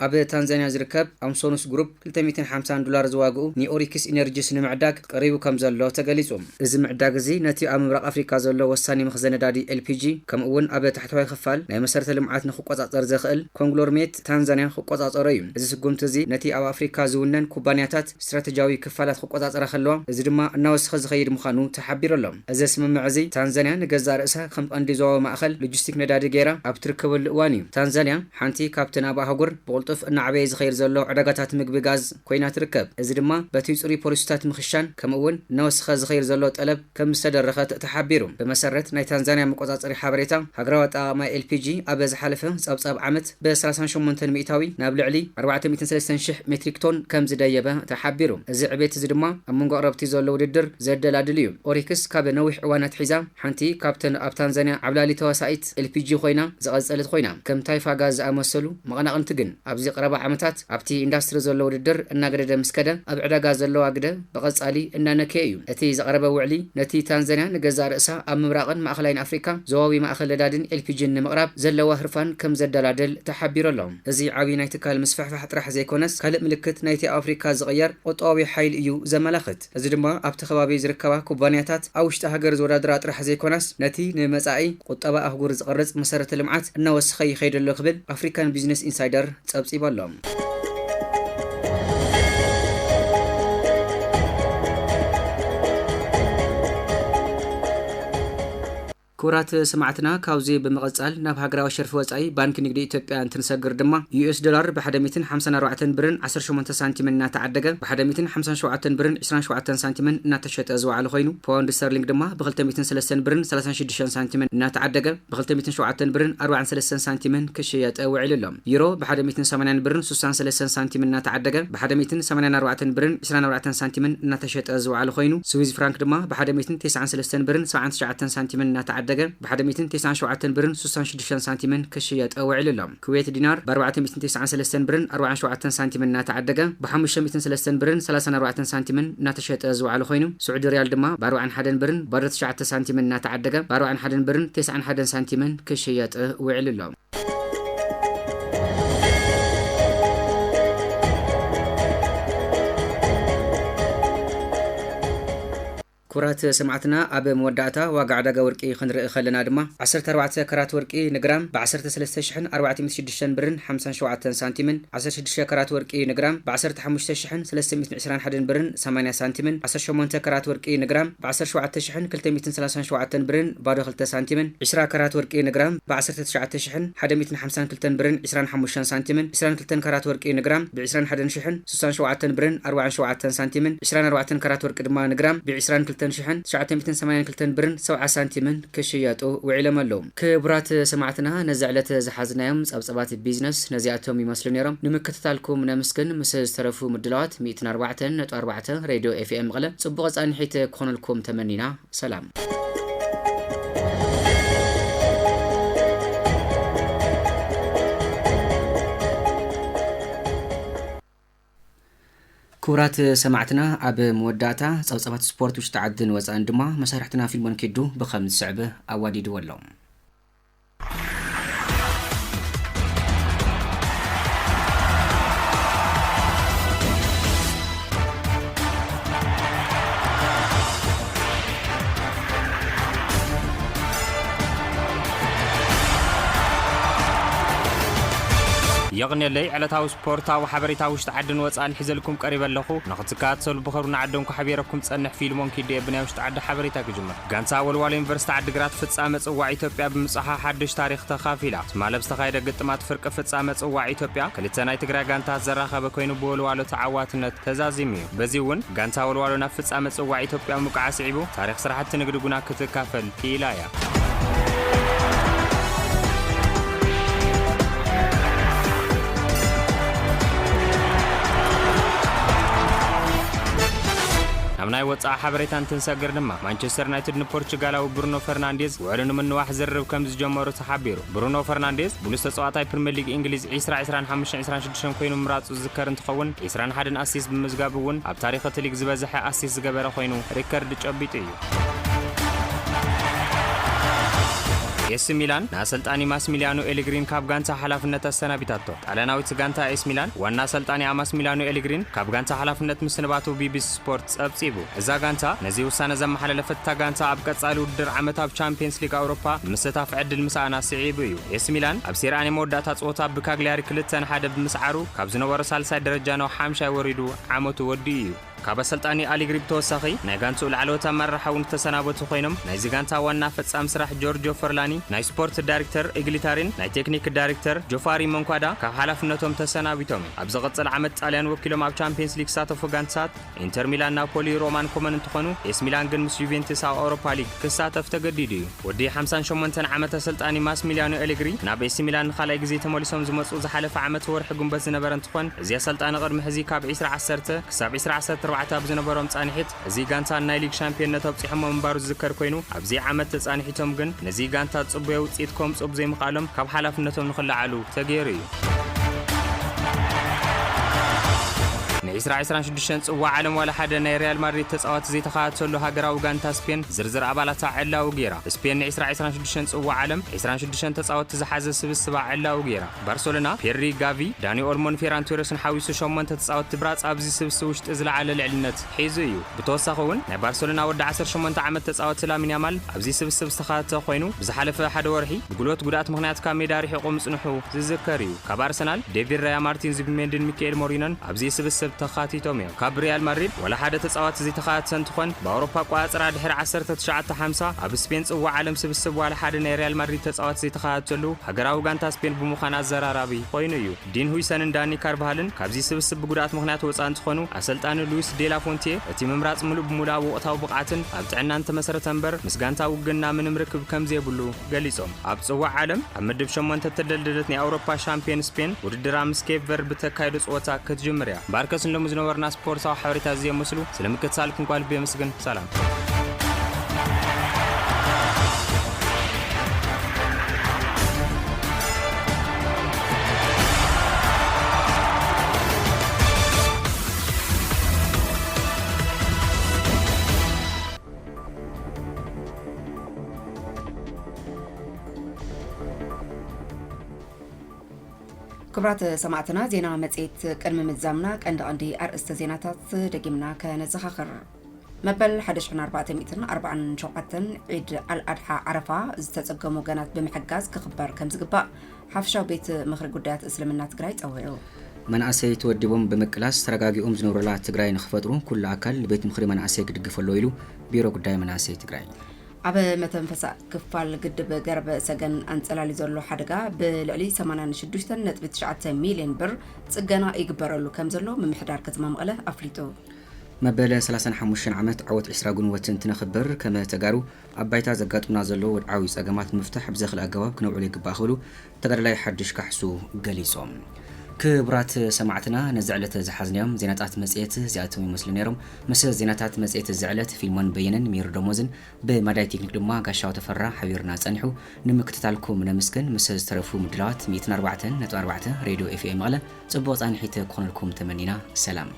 ኣብ ታንዛንያ ዝርከብ ኣምሶኑስ ግሩፕ ክልተ ሚእትን ሓምሳን ዶላር ዝዋግኡ ኒኦሪክስ ኢነርጂስ ንምዕዳግ ቀሪቡ ከም ዘሎ ተገሊጹ። እዚ ምዕዳግ እዚ ነቲ ኣብ ምብራቕ ኣፍሪካ ዘሎ ወሳኒ መኽዘን ነዳዲ ኤል ፒ ጂ፣ ከምኡ እውን ኣብ ታሕተዋይ ክፋል ናይ መሰረተ ልምዓት ንክቆጻጸር ዘኽእል ኮንግሎርሜት ታንዛንያ ክቆጻጸሮ እዩ። እዚ ስጉምቲ እዚ ነቲ ኣብ ኣፍሪካ ዝውነን ኩባንያታት ስትራተጂያዊ ክፋላት ክቆጻጸራ ከለዋ፣ እዚ ድማ እናወሰኸ ዝኸይድ ምዃኑ ተሓቢሩ ኣሎ። እዚ ስምምዕ እዚ ታንዛንያ ንገዛእ ርእሳ ከም ቀንዲ ዞባዊ ማእኸል ሎጂስቲክ ነዳዲ ገይራ ኣብ ትርከበሉ እዋን እዩ። ታንዛንያ ሓንቲ ካብተን ኣብ ኣህጉር ብቕልጡፍ እናዓበየ ዝኸይድ ዘሎ ዕዳጋታት ምግቢ ጋዝ ኮይና ትርከብ። እዚ ድማ በቲ ጽሩይ ፖሊሲታት ምኽሻን፣ ከምኡ እውን እናወሰኸ ዝኸይድ ዘሎ ጠለብ ከም ዝተደረኸት ተሓቢሩ። ብመሰረት ናይ ታንዛንያ መቆጻጸሪ ሓበሬታ፣ ሃገራዊ ኣጠቓቕማ ኤል ፒ ጂ ኣብ ዝሓለፈ ጸብጻብ ዓመት ብ ሰላሳን ሸሞንተን ሚእታዊ ናብ ልዕሊ ኣርባዕተ ሚእትን ሰለስተን ሽሕ ሜትሪክ ቶን ከም ዝደየበ ተሓቢሩ። እዚ ዕቤት እዚ ድማ ኣብ መንጎ ኣቕረብቲ ዘሎ ውድድር ዘደላድል እዩ። ኦሪክስ ካብ ነዊሕ እዋን ኣትሒዛ ሓንቲ ካብተን ኣብ ታንዛንያ ዓብላሊ ተዋሳኢት ኤል ፒ ጂ ኮይና ዝቐጸለት ኮይና፣ ከም ታይፋ ጋዝ ዝኣመሰሉ መቐናቕንቲ ግን ኣብዚ ቀረባ ዓመታት ኣብቲ ኢንዳስትሪ ዘሎ ውድድር እናገደደ ምስ ከደ፣ ኣብ ዕዳጋ ዘሎ ኣግደ ብቐጻሊ እናነከየ እዩ። እቲ ዝቐረበ ውዕሊ ነቲ ታንዛንያ ንገዛእ ርእሳ ኣብ ምብራቕን ማእኸላይን ኣፍሪካ ዞባዊ ማእኸል ነዳድን ኤል ፒ ጂን ንምቕራብ ዘለዋ ህርፋን ከም ዘደላድል ተሓቢሩ ኣሎ። እዚ ዓብዪ ናይ ትካል ምስፍሕፋሕ ጥራሕ ዘይኮነስ፣ ካልእ ምልክት ናይቲ ኣብ ኣፍሪካ ዝቕየር ቁጠባዊ ሓይሊ እዩ ዘመላኽት። እዚ ድማ ኣብቲ ከባቢ ዝርከባ ኩባንያታት ኣብ ውሽጢ ሃገር ዝወዳደራ ጥራሕ ዘይኮናስ፣ ነቲ ንመጻኢ ቁጠባ ኣህጉር ዝቐርጽ መሰረተ ልምዓት እናወሰኸ ይኸይድ ኣሎ ክብል ኣፍሪካን ቢዝነስ ኢንሳይደር ጸብጺቡ ኣሎ። ክቡራት ሰማዕትና፣ ካብዚ ብምቕጻል ናብ ሃገራዊ ሸርፊ ወጻኢ ባንክ ንግዲ ኢትዮጵያ እንትንሰግር ድማ፣ ዩ ኤስ ዶላር ብሓደ ሚእትን ሓምሳን ኣርባዕተን ብርን ዓሰርተ ሸሞንተ ሳንቲምን እናተዓደገ፣ ብሓደ ሚእትን ሓምሳን ሸውዓተን ብርን ዕስራን ሸውዓተን ሳንቲምን እናተሸጠ ዝወዓለ ኮይኑ፣ ፓውንድ ስተርሊንግ ድማ ብኽልተ ሚእትን ሰለስተን ብርን ሰላሳን ሽዱሽተን ሳንቲምን እናተዓደገ፣ ብኽልተ ሚእትን ሸውዓተን ብርን ኣርባዓን ሰለስተን ሳንቲምን ክሽየጥ ውዒሉ ኣሎ። ዩሮ ብሓደ ሚእትን ሰማንያን ብርን ሱሳን ሰለስተን ሳንቲምን እናተዓደገ፣ ብሓደ ሚእትን ሰማንያን ኣርባዕተን ብርን ዕስራን ኣርባዕተን ሳንቲምን እናተሸጠ ዝወዓለ ኮይኑ፣ ስዊዝ ፍራንክ ድማ ብሓደ ሚእትን ተስዓን ሰለስተን ብርን ሰብዓን ትሽዓተን ሳንቲምን እናተዓደገ፣ ብሓደ ሚእትን ተስዓን ሸውዓተን ብርን ሱሳን ሽዱሽተን ሳንቲምን ክሽየጥ ውዒሉ ኣሎ። ኩዌት ዲናር ብኣርባዕተ ሚእትን ተስዓን ሰለስተን ብርን ኣርባዓን ሸውዓተን ሳንቲምን እናተዓደገ፣ ብሓሙሽተ ሚእትን ሰለስተን ብርን ሰላሳን ኣርባዕተን ሳንቲምን እናተሸጠ ዝወዓለ ኮይኑ፣ ስዑዲ ሪያል ድማ ብኣርባዓን ሓደን ብርን ባዶ ትሽዓተ ሳንቲምን እናተዓደገ፣ ብኣርባዓን ሓደን ብርን ተስዓን ሓደን ሳንቲምን ክሽየጥ ውዒሉ ኣሎ። ክቡራት ሰማዕትና፣ ኣብ መወዳእታ ዋጋ ዕዳጋ ወርቂ ክንርኢ ከለና ድማ፣ ዓሰርተ ኣርባዕተ ካራት ወርቂ ንግራም ብ ዓሰርተ ሰለስተ ሽሕን ኣርባዕተ ሚእትን ሽዱሽተን ብርን ሓምሳን ሸውዓተን ሳንቲምን፣ ዓሰርተ ሽዱሽተ ካራት ወርቂ ንግራም ብ ዓሰርተ ሓሙሽተ ሽሕን ሰለስተ ሚእትን ዕስራን ሓደን ብርን ሰማንያ ሳንቲምን፣ ዓሰርተ ሸሞንተ ካራት ወርቂ ንግራም ብ ዓሰርተ ሸውዓተ ሽሕን ክልተ ሚእትን ሰላሳን ሸውዓተን ብርን ባዶ ክልተ ሳንቲምን፣ ዕስራ ካራት ወርቂ ንግራም ብ ዓሰርተ ትሽዓተ ሽሕን ሓደ ሚእትን ሓምሳን ክልተን ብርን ዕስራን ሓሙሽተን ሳንቲምን፣ ዕስራን ክልተን ካራት ወርቂ ንግራም ብ ዕስራን ሓደን ሽሕን ስሳን ሸውዓተን ብርን ኣርባዓን ሸውዓተን ሳንቲምን፣ ዕስራን ኣርባዕተን ካራት ወርቂ ድማ ንግራም ብ ዕስራን ክልተን ሽሕን ትሽዓተ ሚእትን ሰማንያን ክልተን ብርን ሰብዓ ሳንቲምን ክሽየጡ ውዒሎም ኣለዉ። ክቡራት ሰማዕትና፣ ነዚ ዕለት ዝሓዝናዮም ጸብጸባት ቢዝነስ ነዚኣቶም ይመስሉ ነይሮም። ንምክትታልኩም ነመስግን። ምስ ዝተረፉ ምድላዋት ሚእትን ኣርባዕተን ነጥቢ ኣርባዕተ ሬድዮ ኤፍ ኤም መቐለ ጽቡቕ ጻንሒት ክኾነልኩም ተመኒና። ሰላም። ክቡራት ሰማዕትና፣ ኣብ መወዳእታ ጸብጻባት ስፖርት ውሽጢ ዓድን ወጻእን ድማ መሳርሕትና ፊልሞን ኪዱ ብኸም ዝስዕብ ኣዋዲድዎ ኣሎ። የቕኔለይ፣ ዕለታዊ ስፖርታዊ ሓበሬታ ውሽጢ ዓድን ወጻእን ሒዘልኩም ቀሪበ ኣለኹ። ንኽትከታተሉ ብኽብሪ ንዓደምኩ ሓቢረኩም ጸንሕ ፊልሞን ኪዱ እየ ብናይ ውሽጢ ዓዲ ሓበሬታ ክጅምር። ጋንታ ወልዋሎ ዩኒቨርሲቲ ዓዲግራት ፍጻመ ጽዋዕ ኢትዮጵያ ብምብጻሓ ሓድሽ ታሪኽ ተኻፊላ። ትማል ኣብ ዝተኻየደ ግጥማት ፍርቂ ፍጻመ ጽዋዕ ኢትዮጵያ ክልተ ናይ ትግራይ ጋንታት ዘራኸበ ኮይኑ ብወልዋሎ ተዓዋትነት ተዛዚሙ እዩ። በዚ እውን ጋንታ ወልዋሎ ናብ ፍጻመ ጽዋዕ ኢትዮጵያ ምብቃዓ ስዒቡ ታሪኽ ስራሕቲ ንግዲ ጉና ክትካፈል ክኢላ እያ። ናብ ናይ ወጻኢ ሓበሬታ እንትንሰግር ድማ፣ ማንቸስተር ዩናይትድ ንፖርቹጋላዊ ብሩኖ ፈርናንዴዝ ውዕሉ ንምንዋሕ ዝርርብ ከም ዝጀመሩ ተሓቢሩ። ብሩኖ ፈርናንዴዝ ብሉጽ ተጻዋታይ ፕሪምየር ሊግ እንግሊዝ ዕስራ ዕስራን ሓሙሽተን ዕስራን ሽዱሽተን ኮይኑ ምምራጹ ዝዝከር እንትኸውን፣ ዕስራን ሓደን ኣሲስት ብምዝጋብ እውን ኣብ ታሪኽ እቲ ሊግ ዝበዝሐ ኣሲስት ዝገበረ ኮይኑ ሪከርድ ጨቢጡ እዩ። ኤሲ ሚላን ንኣሰልጣኒ ማስሚሊያኖ ኤሌግሪን ካብ ጋንታ ሓላፍነት ኣሰናቢታቶ። ጣልያናዊት ጋንታ ኤሲ ሚላን ዋና ኣሰልጣኒኣ ማስሚሊያኖ ኤሌግሪን ካብ ጋንታ ሓላፍነት ምስንባቱ ቢቢሲ ስፖርት ጸብጺቡ። እዛ ጋንታ ነዚ ውሳነ ዘመሓላለፈት እታ ጋንታ ኣብ ቀጻሊ ውድድር ዓመት ኣብ ቻምፒየንስ ሊግ ኣውሮፓ ንምስታፍ ዕድል ምስኣና ስዒቡ እዩ። ኤሲ ሚላን ኣብ ሴሪኣ ናይ መወዳእታ ጸወታ ብካግሊያሪ ክልተ ንሓደ ብምስዓሩ ካብ ዝነበሮ ሳልሳይ ደረጃ ናብ ሓምሻይ ወሪዱ ዓመቱ ወዲኡ እዩ። ካብ ኣሰልጣኒ ኣሊግሪ ብተወሳኺ ናይ ጋንትኡ ላዕለዎት ኣመራርሓ እውን ዝተሰናበቱ ኮይኖም ናይዚ ጋንታ ዋና ፈጻሚ ስራሕ ጆርጆ ፈርላኒ፣ ናይ ስፖርት ዳይሬክተር ኢግሊታሪን ናይ ቴክኒክ ዳይሬክተር ጆፋሪ መንኳዳ ካብ ሓላፍነቶም ተሰናቢቶም እዮም። ኣብ ዝቕጽል ዓመት ጣልያን ወኪሎም ኣብ ቻምፒየንስ ሊግ ዝሳተፉ ጋንታት ኢንተር ሚላን፣ ናፖሊ፣ ሮማን ኮመን እንትኾኑ፣ ኤስ ሚላን ግን ምስ ጁቬንቱስ ኣብ ኣውሮፓ ሊግ ክሳተፍ ተገዲዱ እዩ። ወዲ ሓምሳን ሸሞንተን ዓመት ኣሰልጣኒ ማስሚሊያኖ ኤሌግሪ ናብ ኤሲ ሚላን ንኻልኣይ ግዜ ተመሊሶም ዝመጹ ዝሓለፈ ዓመት ወርሒ ጉንበት ዝነበረ እንትኾን፣ እዚ ኣሰልጣኒ ቅድሚ ሕዚ ካብ ዕስራ ዓሰርተ ክሳብ ዕስራ ዓሰርተ ኣርባዕተ ኣብ ዝነበሮም ጻንሒት እዚ ጋንታ ናይ ሊግ ሻምፒዮንነት ኣብጺሖሞ ምንባሩ ዝዝከር ኮይኑ፣ ኣብዚ ዓመት ተጻንሒቶም ግን ነዚ ጋንታ ጽቡየ ውጽኢት ከምጽኡ ብዘይምኽኣሎም ካብ ሓላፍነቶም ንኽለዓሉ ተገይሩ እዩ። ንዕስራ ዕስራን ሽዱሽተን ጽዋዕ ዓለም ዋላ ሓደ ናይ ሪያል ማድሪድ ተጻዋቲ ዘይተኻተሉ ሃገራዊ ጋንታ ስፔን ዝርዝር ኣባላታ ዕላዊ ገይራ። ስፔን ንዕስራ ዕስራን ሽዱሽተን ጽዋዕ ዓለም ዕስራን ሽዱሽተን ተጻወትቲ ዝሓዘ ስብስባ ዕላዊ ገይራ። ባርሰሎና ፔድሪ፣ ጋቪ፣ ዳኒ ኦልሞን ፌራን ቶሬስን ሓዊሱ ሸሞንተ ተጻወትቲ ብራጽ ኣብዚ ስብስብ ውሽጢ ዝለዓለ ልዕልነት ሒዙ እዩ። ብተወሳኺ እውን ናይ ባርሰሎና ወዲ ዓሰርተ ሸሞንተ ዓመት ተጻወቲ ላሚን ያማል ኣብዚ ስብስብ ዝተኻተተ ኮይኑ፣ ብዝሓለፈ ሓደ ወርሒ ብጉልበት ጉድኣት ምኽንያት ካብ ሜዳ ርሒቑ ምጽንሑ ዝዝከር እዩ። ካብ ኣርሰናል ዴቪድ ራያ፣ ማርቲን ዙቢሜንዲን ሚካኤል ሞሪኖን ኣብዚ ስብስብ ተኻቲቶም እዮም። ካብ ሪያል ማድሪድ ዋላ ሓደ ተጻዋቲ ዘይተኻተተ እንትኾን፣ ብኣውሮፓ ኣቆጻጽራ ድሕሪ ዓሰርተ ትሽዓተ ሓምሳ ኣብ ስፔን ጽዋዕ ዓለም ስብስብ ዋላ ሓደ ናይ ሪያል ማድሪድ ተጻዋቲ ዘይተኻተተሉ ሃገራዊ ጋንታ ስፔን ብምዃን ኣዘራራቢ ኮይኑ እዩ። ዲን ሁይሰንን ዳኒ ካርቫሃልን ካብዚ ስብስብ ብጉድኣት ምኽንያት ወጻኢ እንትኾኑ፣ ኣሰልጣኒ ሉዊስ ዴላ ፎንቴ እቲ ምምራጽ ምሉእ ብምሉእ ኣብ ወቕታዊ ብቕዓትን ኣብ ጥዕናን ተመሰረተ እምበር ምስ ጋንታ ውግና ምንም ርክብ ከም ዘይብሉ ገሊጾም። ኣብ ጽዋዕ ዓለም ኣብ ምድብ ሸሞንተ እተደልደለት ናይ ኣውሮፓ ሻምፒዮን ስፔን ውድድራ ምስ ኬፕ ቨርድ ብተካይዶ ጸወታ ክትጅምር እያ። እምበኣርከስ ንሎሚ ዝነበሩና ስፖርታዊ ሓበሬታ እዚ የመስሉ። ስለ ምክትታልኩም ጓል ቤ ምስግን። ሰላም። ክቡራት ሰማዕትና፣ ዜና መጽሔት ቅድሚ ምዛምና ቀንዲ ቀንዲ ኣርእስተ ዜናታት ደጊምና ከነዘኻኽር። መበል ሓደ ሽሕን ኣርባዕተ ሚእትን ኣርባዓን ሸውዓተን ዒድ ኣልኣድሓ ዓረፋ ዝተጸገሙ ወገናት ብምሕጋዝ ክኽበር ከም ዝግባእ ሓፈሻዊ ቤት ምኽሪ ጉዳያት እስልምና ትግራይ ጸዊዑ። መናእሰይ ተወዲቦም ብምቅላስ ተረጋጊኦም ዝነብሩላ ትግራይ ንኽፈጥሩ ኩሉ ኣካል ቤት ምኽሪ መናእሰይ ክድግፍ ኣለዎ ኢሉ ቢሮ ጉዳይ መናእሰይ ትግራይ። ኣብ መተንፈሳ ክፋል ግድብ ገርበ ሰገን ኣንጸላልዩ ዘሎ ሓደጋ ብልዕሊ ሰማንያን ሽዱሽተን ነጥቢ ትሽዓተ ሚልዮን ብር ጽገና ይግበረሉ ከም ዘሎ ምምሕዳር ከተማ መቐለ ኣፍሊጡ። መበል ሰላሳን ሓሙሽተን ዓመት ዓወት ዕስራ ግንቦት እንትነኽብር፣ ከመ ተጋሩ ኣብ ባይታ ዘጋጥሙና ዘለዉ ወድዓዊ ጸገማት ንምፍታሕ ብዘኽእል ኣገባብ ክነብዕሎ ይግባእ ክብሉ ተጋዳላይ ሓድሽ ካሕሱ ገሊጾም። ክቡራት ሰማዕትና፣ ነዚ ዕለት ዝሓዝናዮም ዜናታት መጽሔት እዚኣቶም ይመስሉ ነይሮም። ምስ ዜናታት መጽሔት እዚ ዕለት ፊልሞን በየነን ሜሪ ደሞዝን ብመዳይ ቴክኒክ ድማ ጋሻው ተፈራ ሓቢሩና ጸኒሑ። ንምክትታልኩም ነመስግን። ምስ ዝተረፉ ምድላዋት ሚእትን ኣርባዕተን ነጥቢ ኣርባዕተ ሬድዮ ኤፍ ኤም መቐለ ጽቡቕ ጻንሒት ክኾነልኩም ተመኒና። ሰላም።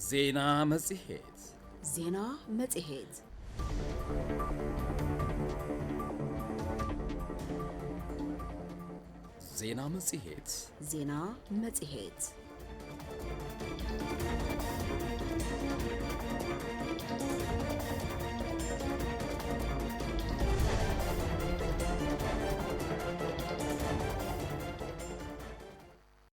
ዜና መጽሔት። ዜና መጽሔት። ዜና መጽሔት። ዜና መጽሔት።